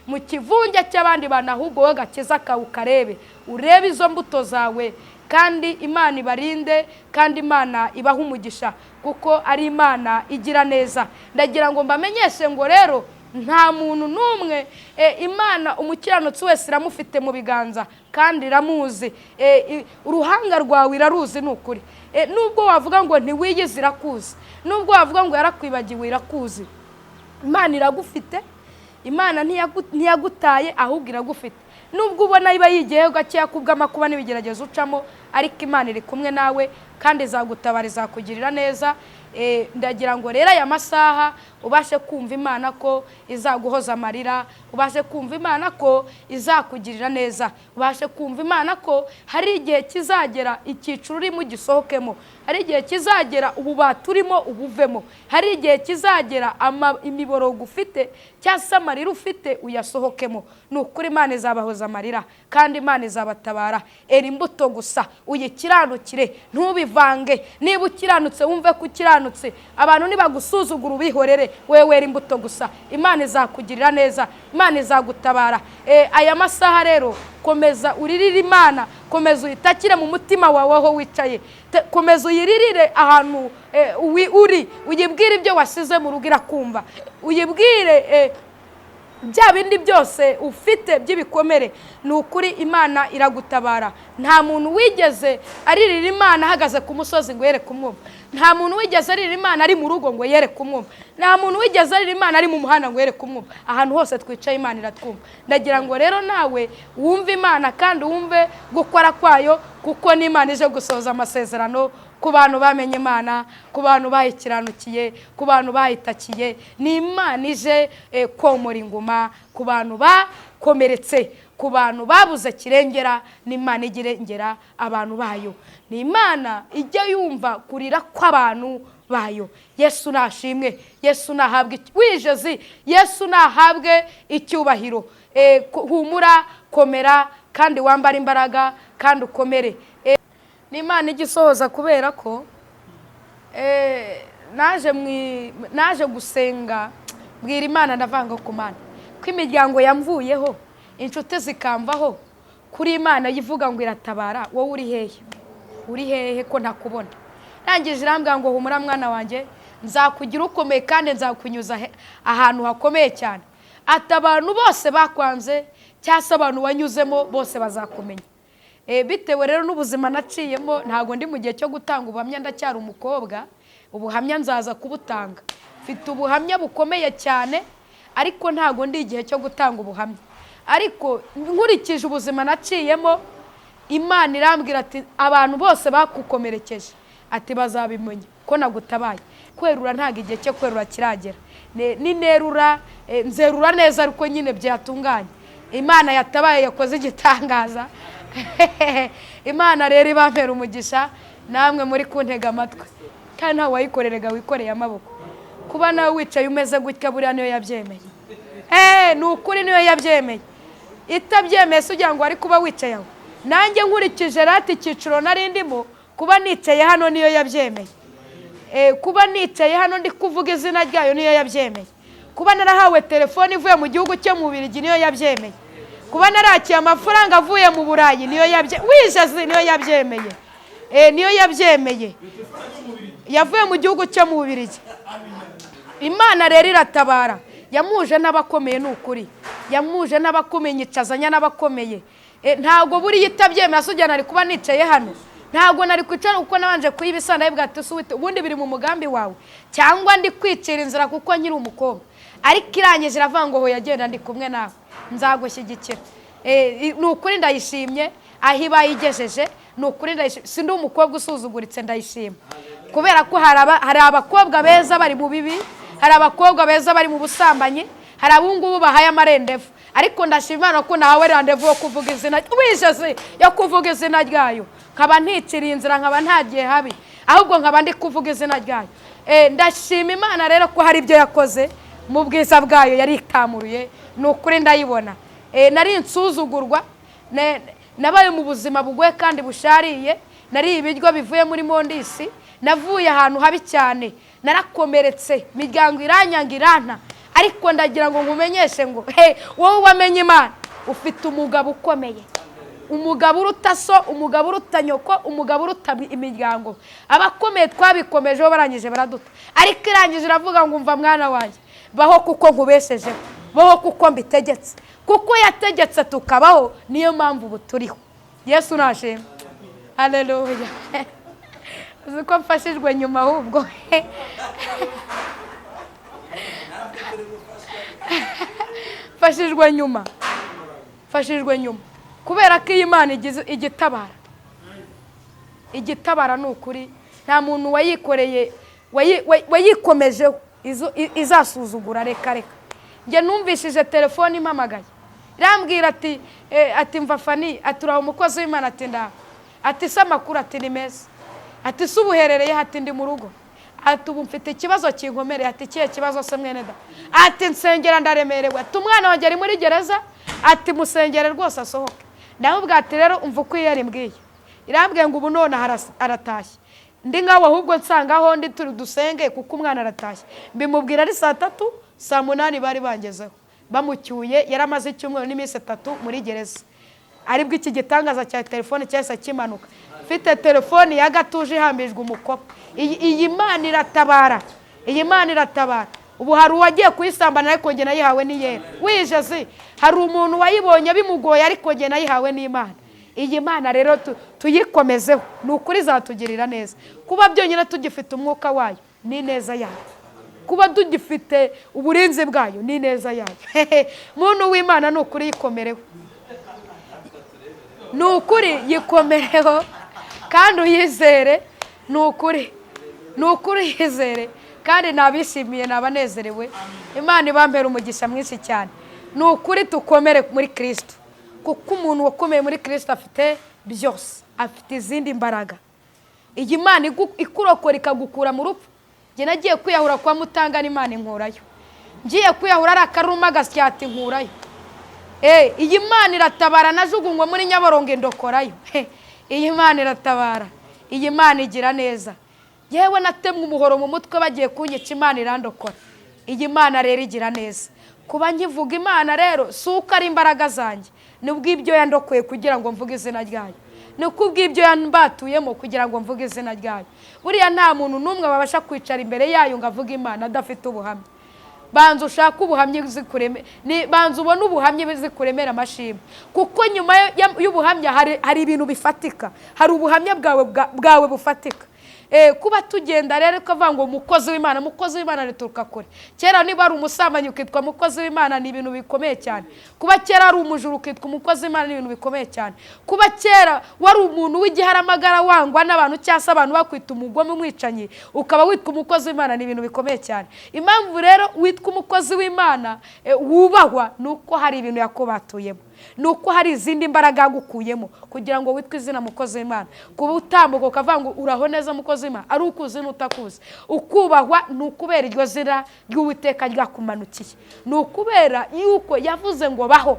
A: mu kivunge cy'abandi bantu, ahubwo wowe gakiza kawe ukarebe, urebe izo mbuto zawe. Kandi Imana ibarinde, kandi Imana ibahe umugisha, kuko ari Imana igira neza. Ndagira ngo mbamenyeshe ngo rero nta muntu n'umwe, Imana umukiranutsi wese iramufite mu biganza kandi iramuzi. Uruhanga rwawe iraruzi, ni ukuri. Nubwo wavuga ngo ntiwiyizi, irakuzi. Nubwo wavuga ngo yarakwibagiwe, irakuzi. Imana iragufite, Imana ntiyagutaye, ahubwo iragufite. Nubwo ubona iba yigiyeho gakeya kubw'amakuba n'ibigeragezo ucamo, ariko Imana iri kumwe nawe kandi izagutabara, izakugirira neza. Ndagira ngo rero aya masaha ubashe kumva Imana ko izaguhoza amarira, ubashe kumva Imana ko izakugirira neza, ubashe kumva Imana ko hari igihe kizagera icyiciro urimo ugisohokemo, hari igihe kizagera ububata urimo ubuvemo, hari igihe kizagera imiborogo ufite cyangwa se amarira ufite uyasohokemo. Ni ukuri Imana izabahoza amarira kandi Imana izabatabara. Era imbuto gusa uyikiranukire, ntubivange. Niba ukiranutse wumve ko ukiranutse, abantu nibagusuzugura ubihorere, wewe wera imbuto gusa, Imana izakugirira neza, Imana izagutabara. Aya masaha rero komeza uririre Imana, komeza uyitakire mu mutima wawe aho wicaye, komeza uyiririre ahantu uri, uyibwire ibyo wasize mu rugo irakumva, uyibwire bya bindi byose ufite by'ibikomere. Ni ukuri Imana iragutabara. Nta muntu wigeze aririra Imana ahagaze ku musozi ngo yere kumwumva, nta muntu wigeze aririra Imana ari mu rugo ngo yere kumwumva, nta muntu wigeze aririra Imana ari mu muhanda ngo yere kumwumva. Ahantu hose twicaye Imana iratwumva. Ndagira ngo rero nawe wumve Imana kandi wumve gukora kwayo, kuko n'Imana ije gusohoza amasezerano ku bantu bamenye Imana, ku bantu bayikiranukiye, ku bantu bayitakiye. Ni Imana ije komora inguma ku bantu bakomeretse, ku bantu babuze kirengera. Ni Imana ijya irengera abantu bayo, ni Imana ijya yumva kurira kw'abantu bayo. Yesu nashimwe, Yesu nahabwe wijezi, Yesu nahabwe icyubahiro. Humura, komera kandi wambare imbaraga kandi ukomere. Ni Imana ijya isohoza, kubera ko naje gusenga mbwira Imana, ndavanga ku Mana ko imiryango yamvuyeho, inshuti zikamvaho, kuri Imana yivuga ngo iratabara, wowe uri hehe? Uri hehe ko ntakubona? Rangije irambwira ngo humura mwana wanjye, nzakugira ukomeye kandi nzakunyuza ahantu hakomeye cyane. Ati abantu bose bakwanze cyangwa se abantu wanyuzemo bose bazakumenya. Bitewe rero n'ubuzima naciyemo, ntabwo ndi mu gihe cyo gutanga ubuhamya, ndacyari umukobwa. Ubuhamya nzaza kubutanga, mfite ubuhamya bukomeye cyane, ariko ntabwo ndi igihe cyo gutanga ubuhamya. Ariko nkurikije ubuzima naciyemo, Imana irambwira ati: "Abantu bose bakukomerekeje," ati, "bazabimenya ko nagutabaye." Kwerura, ntabwo igihe cyo kwerura kiragera. Ninerura nzerura neza, ariko nyine byatunganye. Imana yatabaye, yakoze igitangaza. Imana rero ibampera umugisha namwe muri kuntega amatwi, kandi ntawe wayikorerega wikoreye amaboko. Kuba nawe wicaye umeze gutya, buriya niyo yabyemeye. Ni ukuri niyo yabyemeye. Itabyemeye se ugira ngo wari kuba wicaye aho? Nanjye nkurikije rata icyiciro nari ndimo, kuba nicaye hano niyo yabyemeye. Kuba nicaye hano ndi kuvuga izina ryayo niyo yabyemeye. Kuba narahawe telefone ivuye mu gihugu cyo mu Bubiligi niyo yabyemeye. Kuba narakiye amafaranga avuye mu Burayi niyo yabyemeye. Wijeze, niyo yabyemeye. Niyo yabyemeye, yavuye mu gihugu cyo mu Bubiligi. Imana rero iratabara. Yamuje n'abakomeye, ni ukuri yamuje n'abakomeye, nyicazanya n'abakomeye. Ntabwo buriya itabyemera se ujyana nari kuba nicaye hano? Ntabwo nari kwicara, kuko nabanje kuyibisana ndabibwira ati: "Uwite, ubundi biri mu mugambi wawe cyangwa ndi kwicira inzira kuko nkiri umukobwa?" Ariko irangije iravuga ngo: "Hoya, genda, ndi kumwe nawe, nzagushyigikira." Ni ukuri ndayishimye aho ibaye igejeje, ni ukuri ndayishimye. Si ndi umukobwa usuzuguritse, ndayishima kubera ko hari abakobwa beza bari mu bibi, hari abakobwa beza bari mu busambanyi, hari abungubu bahaye amarendevu. Ariko ndashima Imana ko nahawe randevu yo kuvuga izina wijeze, yo kuvuga izina ryayo, nkaba nticiriye inzira, nkaba ntagiye habi, ahubwo nkaba ndi kuvuga izina ryayo. Ndashima Imana rero ko hari ibyo yakoze mu bwiza bwayo, yari itamuruye, ni ukuri ndayibona. Nari insuzugurwa, nabaye mu buzima bugoye kandi bushariye, nariye ibiryo bivuye muri mondisi, navuye ahantu habi cyane, narakomeretse, imiryango iranyanga, iranta. Ariko ndagira ngo nkumenyeshe ngo he, wowe wamenye Imana, ufite umugabo ukomeye, umugabo uruta so, umugabo uruta nyoko, umugabo uruta imiryango. Abakomeye twabikomejeho, barangije baraduta, ariko irangije iravuga ngo: "Umva mwana wanjye, baho kuko nkubeshejeho, baho kuko mbitegetse." Kuko yategetse tukabaho, niyo mpamvu ubu turiho. Yesu nashimwe, haleluya. Uzi ko mfashijwe nyuma? Ahubwo mfashijwe nyuma, mfashijwe nyuma, kubera ko iyi Imana igize igitabara, igitabara, ni ukuri nta muntu wayikoreye wayikomejeho izasuzugura. Reka reka, njye numvishije telefone impamagaye, irambwira ati ati: "Mva Fani," ati, "uraho umukozi w'Imana?" Ati: "Ndaho." Ati: "Se amakuru?" Ati: "Ni meza." Ati: "Se ubuherereye?" Ati: "Ndi mu rugo." Ati: "Ubu mfite ikibazo kinkomereye." Ati: "Ikihe kibazo se mwene da?" Ati: "Nsengera, ndaremerewe." Ati: "Umwana wanjye ari muri gereza." Ati: "Musengere rwose asohoke." Ndamubwira ati: "Rero umva uko iyo imbwiye, irambwiye ngo ubu none aratashye, ndi nkawe ahubwo nsanga aho ndi turi dusenge kuko umwana aratashye." Mbimubwira ari saa 3, saa 8 bari bangezeho bamucyuye. Yari amaze icyumweru n'iminsi 3 muri gereza. Aribwo iki gitangaza cya telefone cyahise kimanuka, mfite telefoni ya gatuje ihambijwe umukopa. Iyi Mana iratabara, iyi Mana iratabara. Ubu hari uwagiye kuyisambana, ariko njye nayihawe n'iyera wijeze. Hari umuntu wayibonye bimugoye, ariko njye nayihawe n'Imana. Iyi Mana rero tuyikomezeho, ni ukuri izatugirira neza. Kuba byonyine tugifite umwuka wayo ni neza yayo, kuba tugifite uburinzi bwayo ni neza yayo. Muntu w'Imana, ni ukuri yikomereho, ni ukuri yikomereho kandi uyizere. Ni ukuri, ni ukuri yizere. Kandi nabishimiye, nabanezerewe. Imana ibampera umugisha mwinshi cyane. Ni ukuri tukomere muri Kirisito, kuko umuntu wakomeye muri Kirisito afite byose, afite izindi mbaraga. Iyi Mana ikurokora ikagukura mu rupfu. Njye nagiye kwiyahura kwa Mutangana, Imana inkurayo. Ngiye kwiyahura ari akaruma gasyata inkurayo. Iyi Mana iratabara. Najugunywe muri Nyabarongo indokorayo. Iyi Mana iratabara, iyi Mana igira neza. Yewe, natemwe umuhoro mu mutwe bagiye kunyica, Imana irandokora. Iyi Mana rero igira neza. Kuba nkivuga Imana rero si uko ari imbaraga zanjye, ni ubw'ibyo yandokoye kugira ngo mvuge izina ryayo, ni kubw'ibyo yambatuyemo kugira ngo mvuge izina ryayo. Buriya nta muntu n'umwe wabasha kwicara imbere yayo ngo avuge Imana adafite ubuhamya. Banza ushake ubuhamya zikureme, banza ubone ubuhamya zikuremera amashimwe, kuko nyuma y'ubuhamya hari ibintu bifatika, hari ubuhamya bwawe bufatika. Kuba tugenda rero ukavuga ngo umukozi w'Imana, umukozi w'Imana rituruka kure. Kera niba ari umusambanyi ukitwa umukozi w'Imana ni ibintu bikomeye cyane. Kuba kera ari umujura ukitwa umukozi w'Imana ni ibintu bikomeye cyane. Kuba kera wari umuntu w'igiharamagara wangwa n'abantu, cyangwa se abantu bakwita umugome, umwicanyi, ukaba witwa umukozi w'Imana ni ibintu bikomeye cyane. Impamvu rero witwa umukozi w'Imana, wubahwa, ni uko hari ibintu yakubatuyemo, ni uko hari izindi mbaraga yagukuyemo kugira ngo witwe izina mukozi w'Imana. Kuba utambuka ukavuga ngo uraho neza mukozi w'Imana, ari ukuzi n'utakuzi, ukubahwa, ni ukubera iryo zina ry'Uwiteka ryakumanukiye, ni ukubera yuko yavuze ngo baho,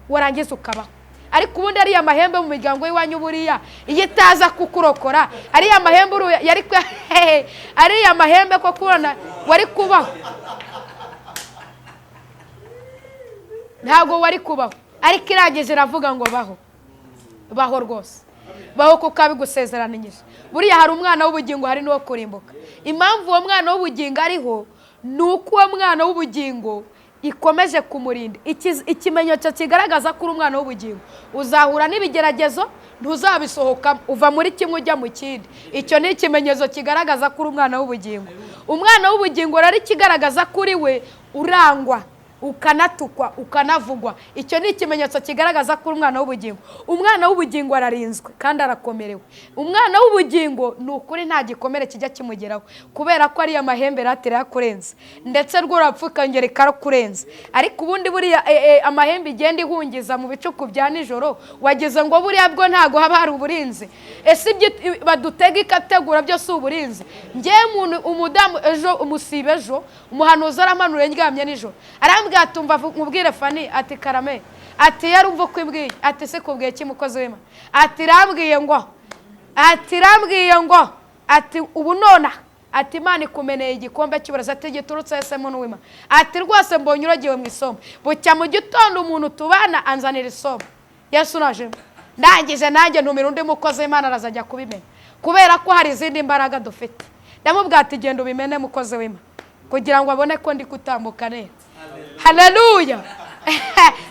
A: warangiza ukabaho. Ariko ubundi ariya mahembe mu miryango y'iwanyu, buriya iyo itaza kukurokora, ariya mahembe yari ariya mahembe ko kubona wari kubaho? Ntabwo wari kubaho. Ariko irangije iravuga ngo baho, baho rwose, baho kuko abigusezeranije. Buriya hari umwana w'ubugingo, hari n'uwo kurimbuka. Impamvu uwo mwana w'ubugingo ariho ni uko uwo mwana w'ubugingo ikomeje kumurinda. Ikimenyetso kigaragaza ko uri umwana w'ubugingo, uzahura n'ibigeragezo ntuzabisohokamo, uva muri kimwe ujya mu kindi. Icyo ni ikimenyetso kigaragaza ko uri umwana w'ubugingo. Umwana w'ubugingo rero, ikigaragaza ko uri we, urangwa, ukanatukwa, ukanavugwa. Icyo ni ikimenyetso kigaragaza ko uri umwana w'ubugingo. Umwana w'ubugingo ararinzwe kandi arakomerewe. Umwana w'ubugingo ni ukuri nta gikomere kijya kimugeraho, kubera ko ariya mahembe ratira yakurenze, ndetse rw'urapfa ukongera ikakurenza. Ariko ubundi buriya amahembe igenda ihungiza mu bicuku bya nijoro, wagize ngo buriya bwo ntabwo haba hari uburinzi? Ese ibyo badutega ikategura byo si uburinzi? Ngewe umuntu umudamu ejo, umusibe ejo, umuhanuzi aramanura ndyamye nijoro, arambwira ati umva nkubwire Fani. Ati karame. Ati yarumva uko imbwiye. Ati se kubwiye ki mukozi w'Imana? Ati irambwiye ngo, ati irambwiye ngo, ati ubu nonaha, ati Imana ikumeneye igikombe cy'uburezi. Ati giturutse ese muntu w'Imana? Ati rwose mbonye uragiwe mu isombe. Bucya mu gitondo umuntu tubana anzanira isombe. Yesu naje, ndangije nanjye ntumira undi mukozi w'Imana, arazajya kubimena, kubera ko hari izindi mbaraga dufite. Ndamubwira ati genda ubimene mukozi w'Imana, kugira ngo abone ko ndi gutambuka neza. Haleluya!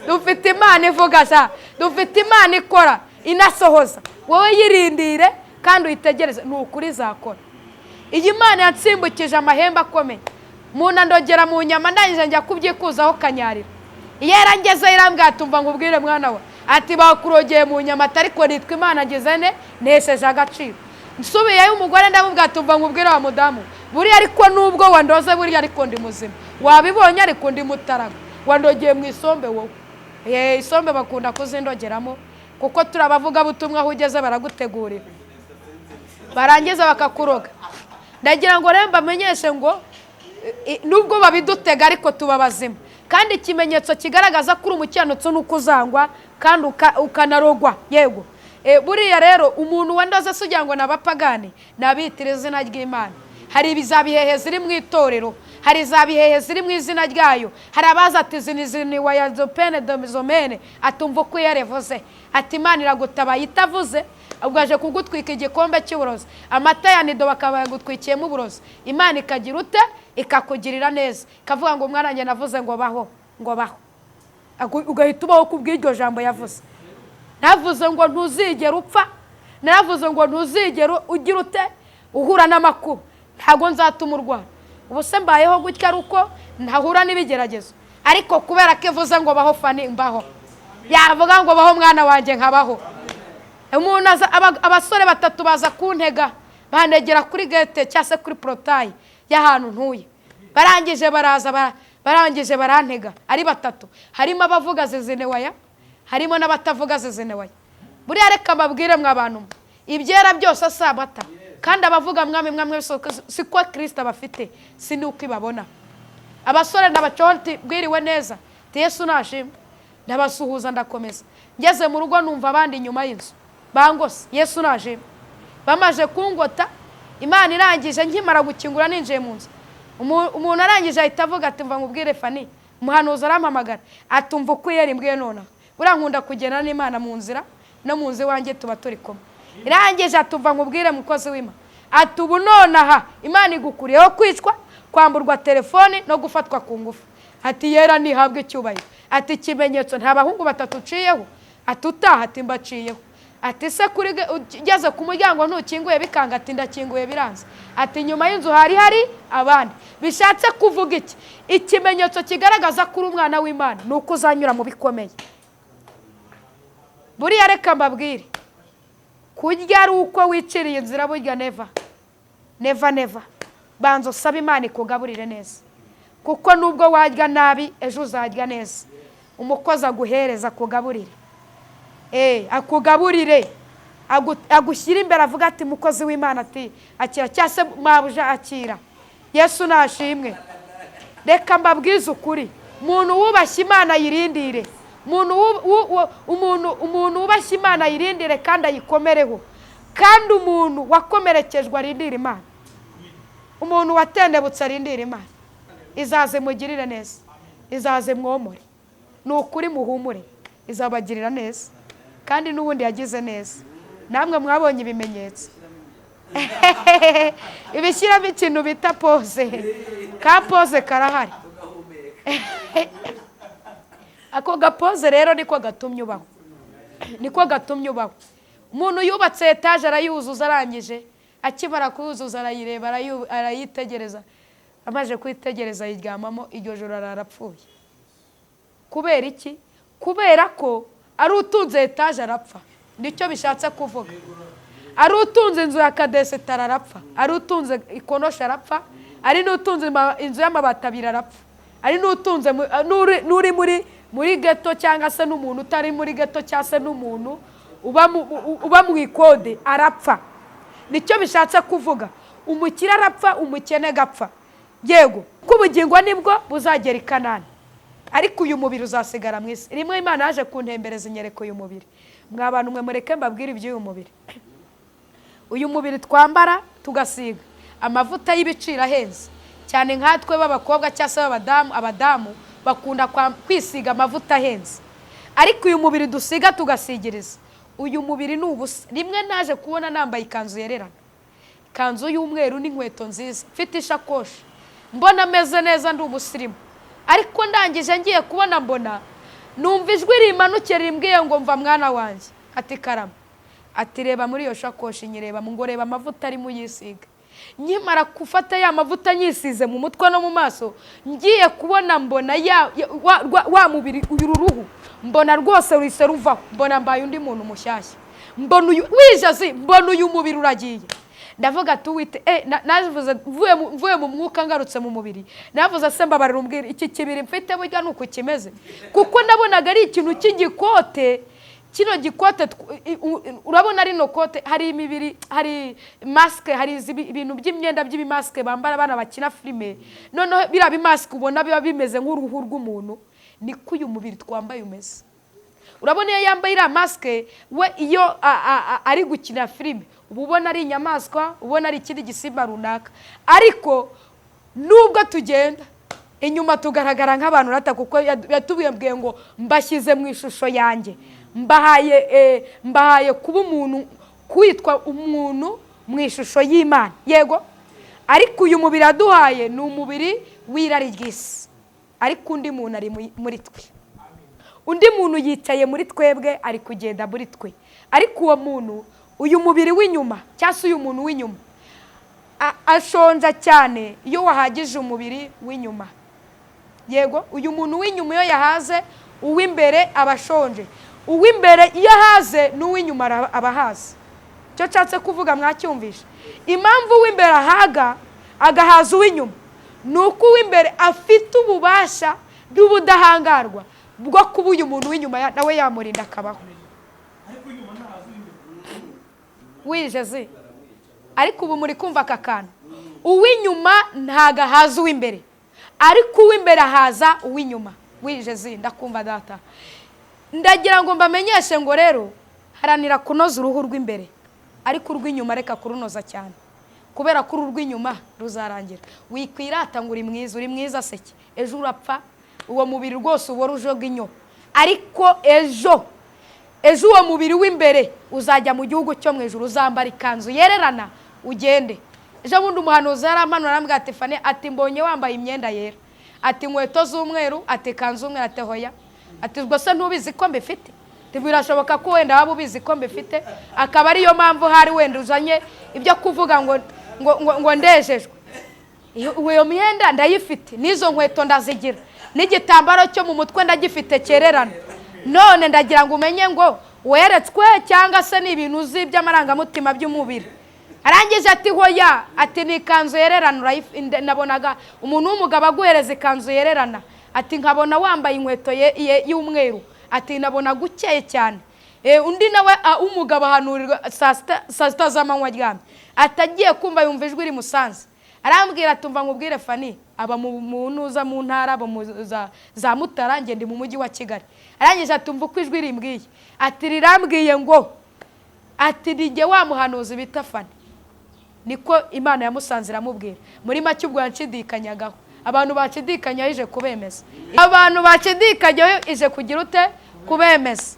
A: Dufite Imana ivuga sa, dufite Imana ikora inasohoza. Wowe yirindire kandi uyitegereze, ni ukuri izakora. Iyi Mana yansimbukije amahembe akomeye, umuntu andogera mu nyama, ndangije njya kubyikuzaho kanyarira. Iyo yarangezeho irambwira ati umva nkubwire mwana we, ati bakurogeye mu nyama, ariko nitwa Imana ngize ne ntesheje agaciro. Nsubiyeyo umugore ndamubwira ati umva nkubwire wa mudamu, buriya ariko nubwo wandoze, buriya ariko ndi muzima, wabibonye, ariko ndi mutaraga, wandogeye mu isombe wowe. Isombe bakunda kuzindogeramo, kuko turi abavugabutumwa, aho ugeze baragutegurira, barangiza bakakuroga. Ndagira ngo rero mbamenyeshe ngo nubwo babidutega ariko tuba bazima. Kandi ikimenyetso kigaragaza ko uri umukiranutsi ni uko uzangwa kandi ukanarogwa. Yego, buriya rero umuntu wandoze se ugira ngo ni abapagani? Ni abitira izina ry'Imana. Hari za bihehe ziri mu itorero, hari za bihehe ziri mu izina ryayo. Hari abaza ati zini wayazopene domizomene, atumva uko iyo yarevuze, ati Imana iragutabaye itavuze, ubwo aje kugutwika igikombe cy'uburozi, amata ya nido bakaba yagutwikiyemo uburozi. Imana ikagira ute? Ikakugirira neza, ikavuga ngo mwana wanjye navuze ngo baho, ngo baho, ugahita ubaho kubw'iryo jambo yavuze. Navuze ngo ntuzigere upfa, naravuze ngo ntuzigere ugira ute uhura n'amakuba, ntabwo nzatuma urwara. Ubu se mbayeho gutya ari uko ntahura n'ibigeragezo? Ariko kubera ko ivuze ngo baho Fani, mbaho. Yavuga ngo baho mwana wanjye, nkabaho. Umuntu aza, abasore batatu baza kuntega, banegera kuri gate cyangwa se kuri portail y'ahantu ntuye. Barangije baraza, barangije barantega ari batatu, harimo abavuga zizinewaya, harimo n'abatavuga zizinewaya. Buriya reka mbabwire mwa bantu mwe, ibyera byose si amata, kandi abavuga mwami mwami siko Kirisita bafite, si nuko ibabona. Abasore ndabaconti bwiriwe neza, ati Yesu nashimwe, ndabasuhuza ndakomeza. Ngeze mu rugo numva abandi inyuma y'inzu bangose, Yesu nashimwe. Bamaze kungota, Imana irangije nkimara gukingura ninjiye mu nzu, umuntu arangije ahita avuga ati mva nkubwire Fani. Umuhanuzi arampamagara atumva uko yari imbwiye nonaha. Buriya nkunda kugendana n'Imana mu nzira, no mu nzu iwanjye tuba turi kumwe. Irangije atumva nkubwire mukozi w'Imana, ati ubu nonaha Imana igukuriyeho kwicwa, Kwamburwa telefoni no gufatwa ku ngufu. Ati yera ntihabwe icyubahiro. Ati ikimenyetso, nta bahungu batatu uciyeho? Ati utaha? Ati mbaciyeho. Ati se kuri ugeze ku muryango ntukinguye bikanga? Ati ndakinguye biranze. Ati nyuma y'inzu hari hari abandi. Bishatse kuvuga iki? Ikimenyetso kigaragaza ko uri umwana w'Imana ni uko uzanyura mu bikomeye. Buriya reka mbabwire, kurya ari uko wiciriye inzira, burya never, never, never. Banza usabe Imana ikugaburire neza, kuko nubwo warya nabi, ejo uzarya neza. Umukozi aguhereza akugaburire, akugaburire, agushyire imbere, avuga ati mukozi w'Imana, ati akira, cyangwa se mabuja, akira. Yesu nashimwe. Reka mbabwize ukuri, umuntu wubashye Imana ayirindire. Umuntu wubashye Imana ayirindire kandi ayikomereho. Kandi umuntu wakomerekejwe arindire Imana, umuntu watendebutse arindire Imana, izaze mugirire neza, izaze mwomore. Ni ukuri, muhumure, izabagirira neza. Kandi n'ubundi yagize neza, namwe mwabonye ibimenyetso. Ibishyiramo ikintu bita pause, ka pause karahari. Ako gapause rero niko gatumye ubaho, niko gatumye ubaho. Umuntu yubatse etaje arayuzuza, arangije, akimara kuyuzuza arayireba, arayitegereza, amaze kuyitegereza ayiryamamo. Iryo joro arapfuye. Kubera iki? Kubera ko ari utunze etaje arapfa, nicyo bishatse kuvuga. Ari utunze inzu ya kadesitara arapfa, ari utunze ikonoshi arapfa, ari n'utunze inzu y'amabati abiri arapfa, ari n'utunze n'uri muri geto, cyangwa se n'umuntu utari muri geto, cyangwa se n'umuntu uba mu ikode arapfa. Nicyo bishatse kuvuga. Umukire arapfa, umukene agapfa. Yego, ko ubugingo nibwo buzagera i Kanani, ariko uyu mubiri uzasigara mu isi. Rimwe Imana yaje kuntembereza, inyereka uyu mubiri. Mwa bantu mwe, mureke mbabwire iby'uyu mubiri. Uyu mubiri twambara, tugasiga amavuta y'ibiciro ahenze cyane, nkatwe b'abakobwa cyangwa se b'abadamu, abadamu bakunda kwisiga amavuta ahenze. Ariko uyu mubiri dusiga tugasigiriza, uyu mubiri ni ubusa. Rimwe naje kubona nambaye ikanzu yererana, ikanzu y'umweru n'inkweto nziza, mfite ishakoshi, mbona ameze neza, ndi umusirimu. Ariko ndangije ngiye kubona, mbona numva ijwi rimanuke rimbwiye ngo mva mwana wanjye. Ati karama. Ati reba muri iyo shakoshi. Nyireba ngo reba amavuta arimo uyisiga. Nkimara gufata ya mavuta nyisize mu mutwe no mu maso, ngiye kubona mbona ya wa mubiri, uyu ruhu, mbona rwose ruhise ruvaho, mbona mbaye undi muntu mushyashya, mbona uyu wijazi, mbona uyu mubiri uragiye. Ndavuga ati uwite navuze mvuye mu mwuka ngarutse mu mubiri, navuze se mbabarira umbwira, iki kibiri mfite burya ni uku kimeze? Kuko nabonaga ari ikintu cy'igikote. Kino gikote urabona rino kote, hari imibiri, hari masike, hari ibintu by'imyenda by'ibimasike bambara abana bakina filime. Noneho biriya bimasike ubona biba bimeze nk'uruhu rw'umuntu, niko uyu mubiri twambaye umeze. Urabona iyo yambaye iriya masike we, iyo ari gukina filime, uba ubona ari inyamaswa, ubona ari ikindi gisimba runaka. Ariko nubwo tugenda inyuma tugaragara nk'abantu rata, kuko yatubwiye ngo mbashyize mu ishusho yanjye, mbahaye kuba umuntu, kwitwa umuntu mu ishusho y'Imana. Yego, ariko uyu mubiri yaduhaye ni umubiri w'irari ry'isi. Ariko undi muntu ari muri twe, undi muntu yicaye muri twebwe, ari kugenda muri twe. Ariko uwo muntu, uyu mubiri w'inyuma cyangwa se uyu muntu w'inyuma ashonja cyane iyo wahagije umubiri w'inyuma. Yego, uyu muntu w'inyuma iyo yahaze, uw'imbere aba ashonje. Uw'imbere iyo ahaze, n'uw'inyuma aba ahaze. Icyo nshatse kuvuga mwacyumvishe? Impamvu uw'imbere ahaga agahaza uw'inyuma ni uko uw'imbere afite ububasha bw'ubudahangarwa bwo kuba uyu muntu w'inyuma nawe yamurinda akabaho.
B: Ariko inyuma ntahaza uw'imbere.
A: Wijeze, ariko ubu muri kumva aka kantu? Uw'inyuma ntago ahaza uw'imbere, ariko uw'imbere ahaza uw'inyuma. Wijeze, ndakumva data. Ndagira ngo mbamenyeshe ngo rero haranira kunoza uruhu rw'imbere, ariko urw'inyuma reka kurunoza cyane, kubera ko uru rw'inyuma ruzarangira. Wikwirata ngo uri mwiza. Uri mwiza seke, ejo urapfa. Uwo mubiri rwose ubora ujoga inyo, ariko ejo, ejo uwo mubiri w'imbere uzajya mu gihugu cyo mu ijuru, uzambara ikanzu yererana ugende. Ejo bundi umuhanuzi yarampanura, arambwira ati: "Fane," ati, "mbonye wambaye imyenda yera," ati, "inkweto z'umweru," ati, "ikanzu y'umweru." Ati: "Hoya." Ati: "Ubwo se ntubizi ko mbifite?" Ati: "Birashoboka ko wenda waba ubizi ko mbifite, akaba ariyo mpamvu hari wenda uzanye ibyo kuvuga ngo ndejejwe. Iyo myenda ndayifite, n'izo nkweto ndazigira, n'igitambaro cyo mu mutwe ndagifite cyererana. None ndagira ngo umenye ngo weretswe cyangwa se ni ibintu uzi by'amarangamutima by'umubiri." Arangije ati: "Hoya." Ati: "Ni ikanzu yererana nabonaga umuntu w'umugabo aguhereza ikanzu yererana." Ati: "Nkabona wambaye inkweto y'umweru." Ati: "Nabonaga ukeye cyane." Undi nawe w'umugabo ahanurirwa saa sita z'amanywa aryamye, atagiye kumva yumva ijwi rimusanze, arambwira ati: "Umva nkubwire Fani." Aba mu ntuza mu ntara, aba mu za Mutara, njye ndi mu mujyi wa Kigali. Arangije ati: "Umva uko ijwi rimbwiye." Ati: "Rirambwiye ngo," ati, "ni jye wa muhanuzi bita Fani." Niko Imana yamusanze iramubwira. Muri make ubwo yanshidikanyagaho, abantu bashidikanyaho ije kubemeza, abantu bashidikanyaho ije kugira ute? Kubemeza.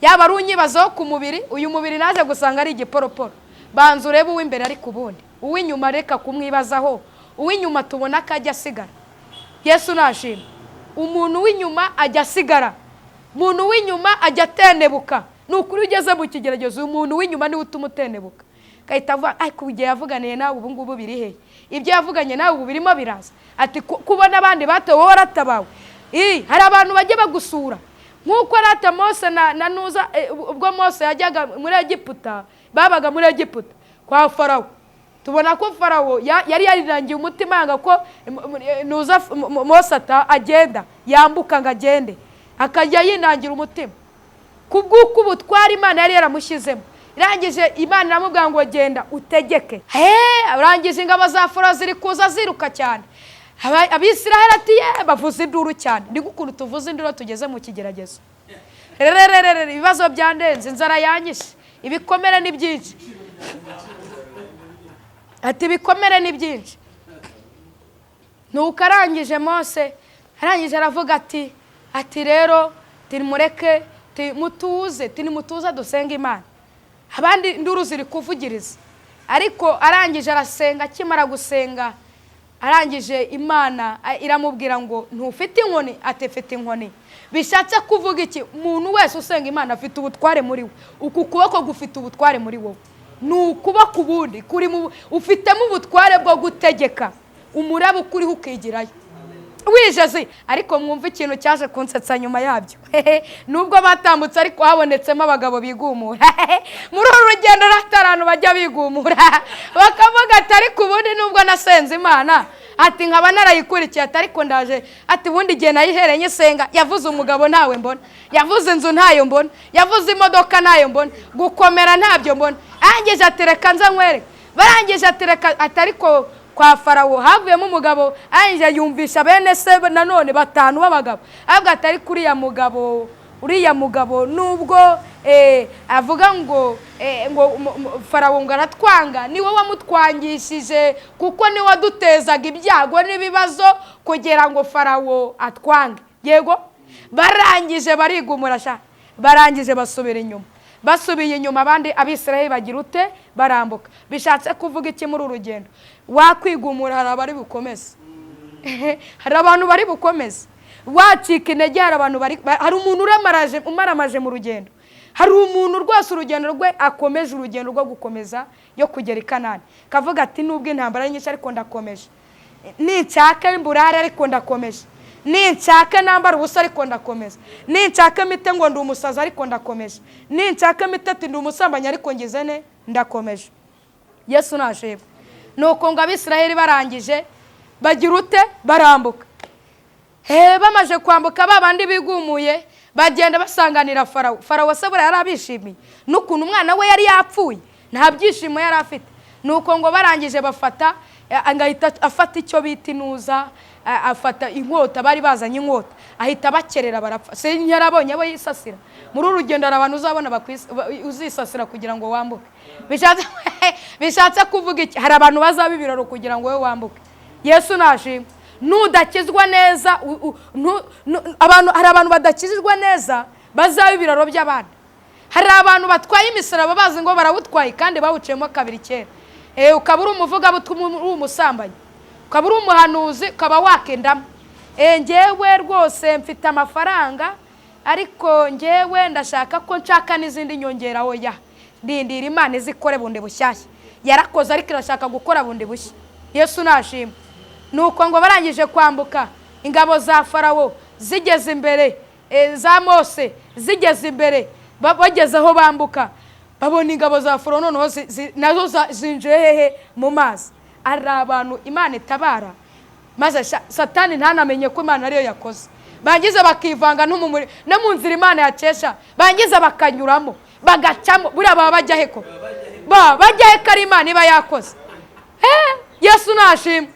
A: Yaba ari unyibazaho ku mubiri, uyu mubiri naje gusanga ari igiporoporo. Banza urebe uw'imbere, ariko ubundi uw'inyuma reka kumwibazaho. Uw'inyuma tubona ko ajya asigara. Yesu nashima. Umuntu w'inyuma ajya asigara, umuntu w'inyuma ajya atenebuka. Ni ukuri, ugeze mu kigeragezo, uyu muntu w'inyuma niwe utuma utenebuka, agahita avuga: "Ariko igihe yavuganiye nawe ubu ngubu biri he? Ibyo yavuganye nawe ubu birimo biraza?" Ati: "Kubona abandi batowe, wowe waratabawe." Hari abantu bajya bagusura nk'uko rata Mose na nuza, ubwo Mose yajyaga muri Egiputa, babaga muri Egiputa kwa Farawo, tubona ko Farawo yari yarirangiye umutima, yanga ko nuza Mose agenda yambuka ngo agende, akajya yinangira umutima kubw'uko ubutware Imana yari yaramushyizemo. Irangije Imana iramubwira ngo: "Genda utegeke." Urangije ingabo za Farawo ziri kuza ziruka cyane. Abisiraheli ati: "Ye!" Bavuza induru cyane. Ni ukuntu tuvuza induru tugeze mu kigeragezo. Rerererere, ibibazo byandenze, inzara yanyishe, ibikomere ni byinshi. Ati: "Ibikomere ni byinshi." Nuko arangije Mose arangije aravuga ati: "Rero mureke mutuze, mutuze dusenge Imana." Abandi induru ziri kuvugiriza, ariko arangije arasenga. Akimara gusenga, arangije Imana iramubwira ngo: "Ntufite inkoni?" Ati: "Mfite inkoni." Bishatse kuvuga iki? Umuntu wese usenga Imana afite ubutware muri we. Uku kuboko gufite ubutware muri wowe, ni ukuboko ubundi kuri ufitemo ubutware bwo gutegeka umuraba ukuriho ukigirayo wijeze. Ariko mwumve ikintu cyaje kunsetsa nyuma yabyo. Nubwo batambutse, ariko habonetsemo abagabo bigumura. Muri uru rugendo hatari abantu bajya bigumura, bakavuga ati: "Ariko ubundi nubwo nasenze Imana," ati, "nkaba narayikurikiye," ati, "ariko ndaje," ati, "ubundi igihe nayihereye nyisenga, yavuze umugabo ntawe mbona, yavuze inzu ntayo mbona, yavuze imodoka ntayo mbona, gukomera ntabyo mbona." Arangije ati: "Reka nze nkwereke." Barangije ati: "Reka." Ati: "Ariko kwa Farawo havuyemo umugabo." Arangije yumvisha bene se nanone batanu b'abagabo, avuga ati: "Ariko uriya mugabo nubwo avuga ngo Farawo ngo aratwanga, niwe wamutwangishije, kuko niwe wadutezaga ibyago n'ibibazo kugira ngo Farawo atwange." Yego, barangije barigumura sha, barangije basubira inyuma. Basubiye inyuma, abandi Abisirayeli bagira ute? Barambuka. Bishatse kuvuga iki? Muri uru rugendo wakwigumura, hari abari bukomeze, hari abantu bari bukomeze. Wacika intege, hari abantu bari hari umuntu uramaraje, umaramaje mu rugendo. Hari umuntu rwose urugendo rwe akomeje, urugendo rwo gukomeza yo kugera i Kanani, kavuga ati: "Nubwo intambara ari nyinshi, ariko ndakomeje. Ninshaka mburare, ariko ndakomeje. Ninshaka nambara ubusa, ariko ndakomeza. Ninshaka mite ngo ndi umusazi, ariko ndakomeje. Ninshaka mite ati ndi umusambanyi, ariko ngize ne ndakomeje." Yesu nashimwe. Nuko ngo Abisirayeli barangije bagira ute? Barambuka. He, bamaze kwambuka, ba bandi bigumuye bagenda basanganira Farawo. Farawo se buriya yari abishimiye? N'ukuntu umwana we yari yapfuye, nta byishimo yari afite. Nuko ngo barangije bafata, ngahita afata icyo bita inuza, afata inkota, bari bazanye inkota, ahita abakerera barapfa. Se yarabonye abo yisasira? Muri uru rugendo hari abantu uzabona uzisasira kugira ngo wambuke. Bishatse kuvuga iki? Hari abantu bazaba ibiraro kugira ngo wowe wambuke. Yesu nashimwe. Nudakizwa neza, abantu, hari abantu badakizwa neza bazaba ibiraro by'abandi. Hari abantu batwaye imisaraba bazi ngo barawutwaye, kandi bawuciyemo kabiri kera. Ukaba uri umuvugabutumwa uri umusambanyi, ukaba uri umuhanuzi ukaba wakendamo. Njyewe rwose mfite amafaranga ariko njyewe ndashaka ko nshaka n'izindi nyongera. Oya, ndindira Imana izikore bundi bushyashya. Yarakoze ariko irashaka gukora bundi bushya. Yesu nashima. Nuko ngo barangije kwambuka, ingabo za Farawo zigeze imbere, za Mose zigeze imbere, bageze aho bambuka, babona ingabo za Farawo noneho nazo zinjiye hehe? Mu mazi. Ari abantu Imana itabara maze Satani ntanamenye ko Imana ariyo yakoze. Bangiza bakivanga no mu nzira Imana yakesha, bangiza bakanyuramo bagacamo. Buriya baba bajya heko, bajya heko ari Imana iba yakoze. Yesu nashimwe.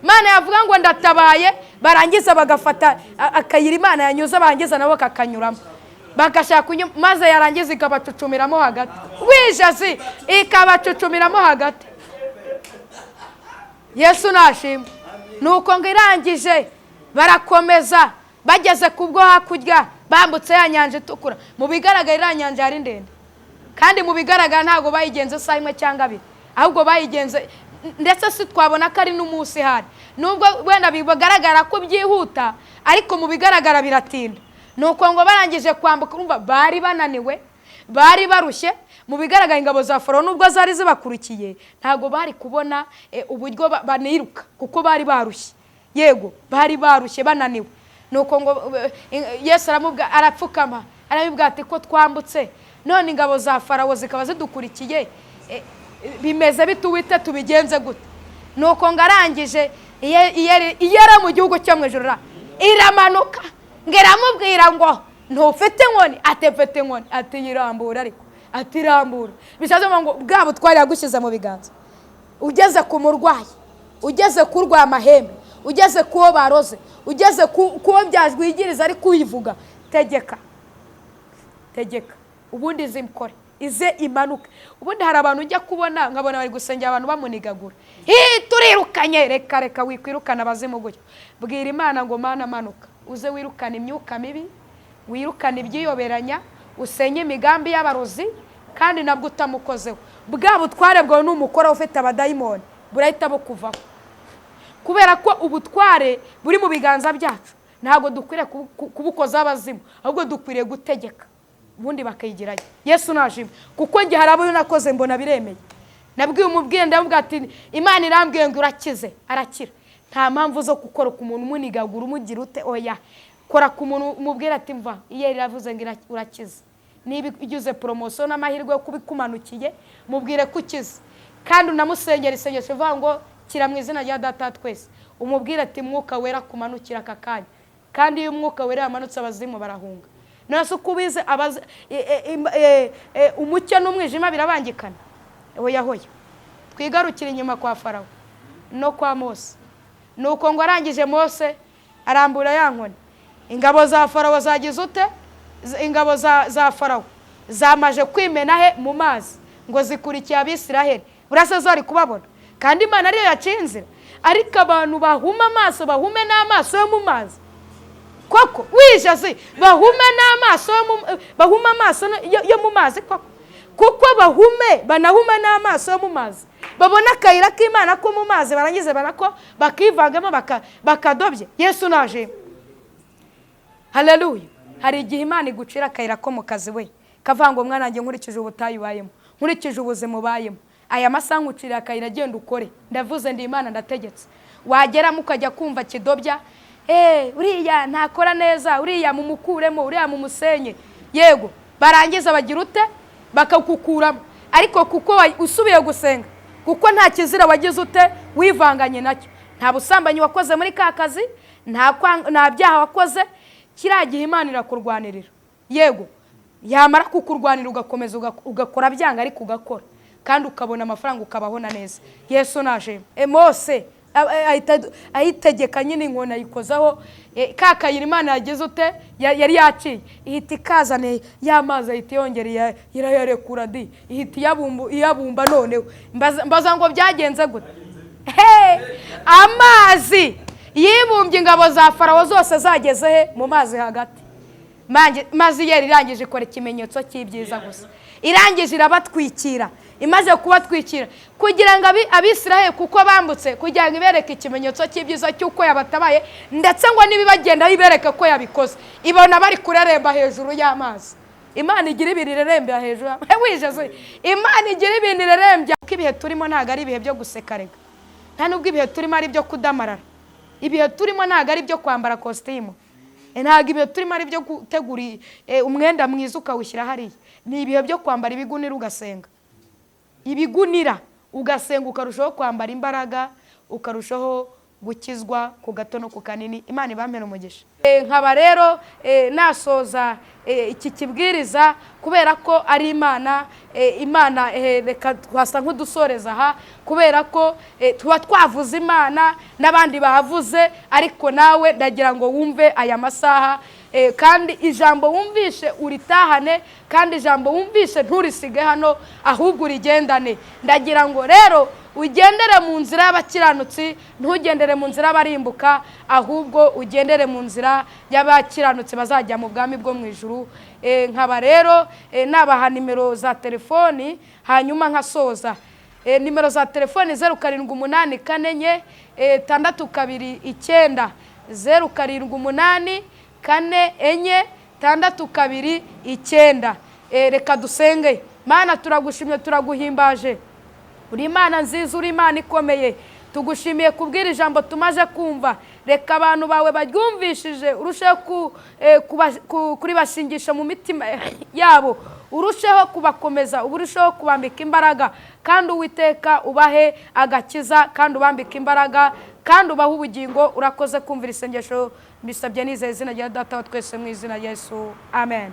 A: Imana yavuga ngo ndatabaye, barangiza bagafata akayira Imana yanyuze, barangiza nabo kakanyuramo bagashaka, maze yarangiza ikabacucumiramo hagati, wijazi ikabacucumiramo hagati. Yesu nashimwe. Nuko ngo irangije barakomeza, bageze ku bwo hakurya bambutse ya nyanja itukura. Mu bigaragara iriya nyanja yari ndende, kandi mu bigaragara ntabwo bayigenze isaha imwe cyangwa abiri, ahubwo bayigenze ndetse si twabona ko ari n'umunsi hari, nubwo wenda bigaragara ko byihuta ariko mu bigaragara biratinda. Nuko ngo barangije kwambuka, urumva bari bananiwe, bari barushye. Mu bigaragara ingabo za Farawo nubwo zari zibakurikiye ntabwo bari kubona uburyo baniruka kuko bari barushye. Yego, bari barushye bananiwe. Nuko ngo Yesu aramubwira, arapfukama aramubwira ati ko twambutse none ingabo za Farawo zikaba zidukurikiye, bimeze bite Uwite, tubigenze gute? Nuko ngo arangije iyera mu gihugu cyo mu ijuru iramanuka, ngo iramubwira ngo ntufite inkoni? Ati mfite inkoni. Ati yirambura, ariko ati irambura. Bishatse ngo bwa butware yagushyize mu biganza, ugeze ku murwayi, ugeze ku rwamahembe, ugeze ku wo baroze, ugeze ku wo byajwigiriza ari kuyivuga, tegeka tegeka ubundi zimukore ize imanuke. Ubundi hari abantu ujya kubona nkabona bari gusengera abantu bamunigagura, turirukanye, reka reka wikwirukana abazimu gutyo. Bwira Imana ngo Mana manuka uze wirukane imyuka mibi, wirukane ibyiyoberanya, usenye imigambi y'abarozi, kandi nabwo utamukozeho bwa butware bwawe n'umukora ufite abadayimoni burahita bukuvaho. Kubera ko ubutware buri mu biganza byacu, ntabwo dukwiriye kubukozaho abazimu, ahubwo dukwiriye gutegeka ubundi bakayigirayo. Yesu nashimwe. Kuko njye hari abo nakoze mbona biremeye. Nabwiye umubwiye ndamubwira ati Imana irambwiye ngo urakize, arakira. Nta mpamvu zo gukora ku muntu umunigagura umugira ute, oya. Kora ku muntu umubwira ati mva iyo iravuze ngo urakize. Niba ugize poromosiyo n'amahirwe yo kubikumanukiye, mubwire ko ukize, kandi unamusengera isengesho ivuga ngo kira mu izina rya Data twese. Umubwire ati mwuka wera kumanukira aka kanya. Kandi iyo umwuka wera yamanutse abazimu barahunga. Nase uko ubizi umucyo n'umwijima birabangikana. Oya hoya. Twigarukire inyuma kwa Farawo no kwa Mose. Nuko ngo arangije Mose arambura ya nkoni, ingabo za Farawo zagize ute? Ingabo za Farawo zamaje kwimena he? Mu mazi, ngo zikurikiye Abisiraheli. Burasa zari kubabona, kandi Imana ariyo yaciye inzira. Ariko abantu bahuma amaso, bahume n'amaso yo mu mazi koko, wijazi bahume n'amaso bahume amaso yo mu mazi koko, kuko bahume banahuma n'amaso yo mu mazi, babona akayira k'Imana ko mu mazi, barangize barako bakivangamo bakadobye. Yesu naje, haleluya. Hari igihe Imana igucira akayira ko mu kazi, we kavanga umwana wanjye, nkurikije ubutayu ubayemo, nkurikije ubuzima ubayemo, aya masaha nkucira akayira, agenda ukore. Ndavuze ndi Imana ndategetse. Wageramo ukajya kumva kidobya, uriya ntakora neza, uriya mumukuremo, uriya mumusenye. Yego, barangiza bagira ute? Bakakukuramo. Ariko kuko usubiye gusenga, kuko nta kizira wagize ute wivanganye nacyo, nta busambanyi wakoze muri ka kazi, nta byaha wakoze, kiriya gihe Imana irakurwanirira. Yego, yamara kukurwanira ugakomeza ugakora byanga, ariko ugakora kandi ukabona amafaranga ukabaho neza. Yesu naje. Mose ayitegeka nyine inkoni ayikozaho, ka kayira Imana yagize ute yari yaciye, ihita ikazane ya mazi, ahita yongera irayarekura di, ihita iyabumba. Noneho mbaza ngo byagenze gute? Amazi yibumbye ingabo za Farawo zose zageze he? Mu mazi hagati. Mazi yari irangije ikora ikimenyetso cy'ibyiza gusa. Irangije irabatwikira. Imaze kubatwikira, kugira ngo Abisirayeli, kuko bambutse, kugira ngo ibereke ikimenyetso cy'ibyiza cy'uko yabatabaye, ndetse ngo n'ibibagenda ibereke ko yabikoze. Ibona bari kureremba hejuru y'amazi. Imana igira ibintu irerembera hejuru y'amazi. Imana igira ibintu irerembya. Kuko ibihe turimo ntabwo ari ibihe byo guseka rega, nta nubwo ibihe turimo ari ibyo kudamarara. Ibihe turimo ntabwo ari ibyo kwambara kositimu, ntabwo ibihe turimo ari ibyo gutegura umwenda mwiza ukawushyira hariya. Ni ibihe byo kwambara ibigunira ugasenga, ibigunira ugasenga, ukarushaho kwambara imbaraga, ukarushaho gukizwa ku gato no ku kanini. Imana ibampere umugisha. Nkaba rero nasoza iki kibwiriza, kubera ko ari Imana. Imana, reka twasa nk'udusoreza aha, kubera ko tuba twavuze Imana n'abandi bavuze, ariko nawe ndagira ngo wumve aya masaha, kandi ijambo wumvishe uritahane, kandi ijambo wumvishe nturisige hano, ahubwo urigendane. Ndagira ngo rero ugendere mu nzira y'abakiranutsi, ntugendere mu nzira y'abarimbuka, ahubwo ugendere mu nzira y'abakiranutsi bazajya mu bwami bwo mu ijuru. Nkaba rero nabaha nimero za telefoni, hanyuma nkasoza. Nimero za telefoni: 0784 4 629, 0784 4 629. Reka dusenge. Mana, turagushimye, turaguhimbaje, uri Imana nziza, uri Imana ikomeye. Tugushimiye kubwira ijambo tumaze kumva. Reka abantu bawe baryumvishije urusheho kuribashingisha mu mitima yabo, urusheho kubakomeza, urusheho kubambika imbaraga, kandi Uwiteka ubahe agakiza, kandi ubambike imbaraga, kandi ubahe ubugingo. Urakoze kumvira isengesho, mbisabye nizeye izina rya Data wa twese, mu izina rya Yesu, amen.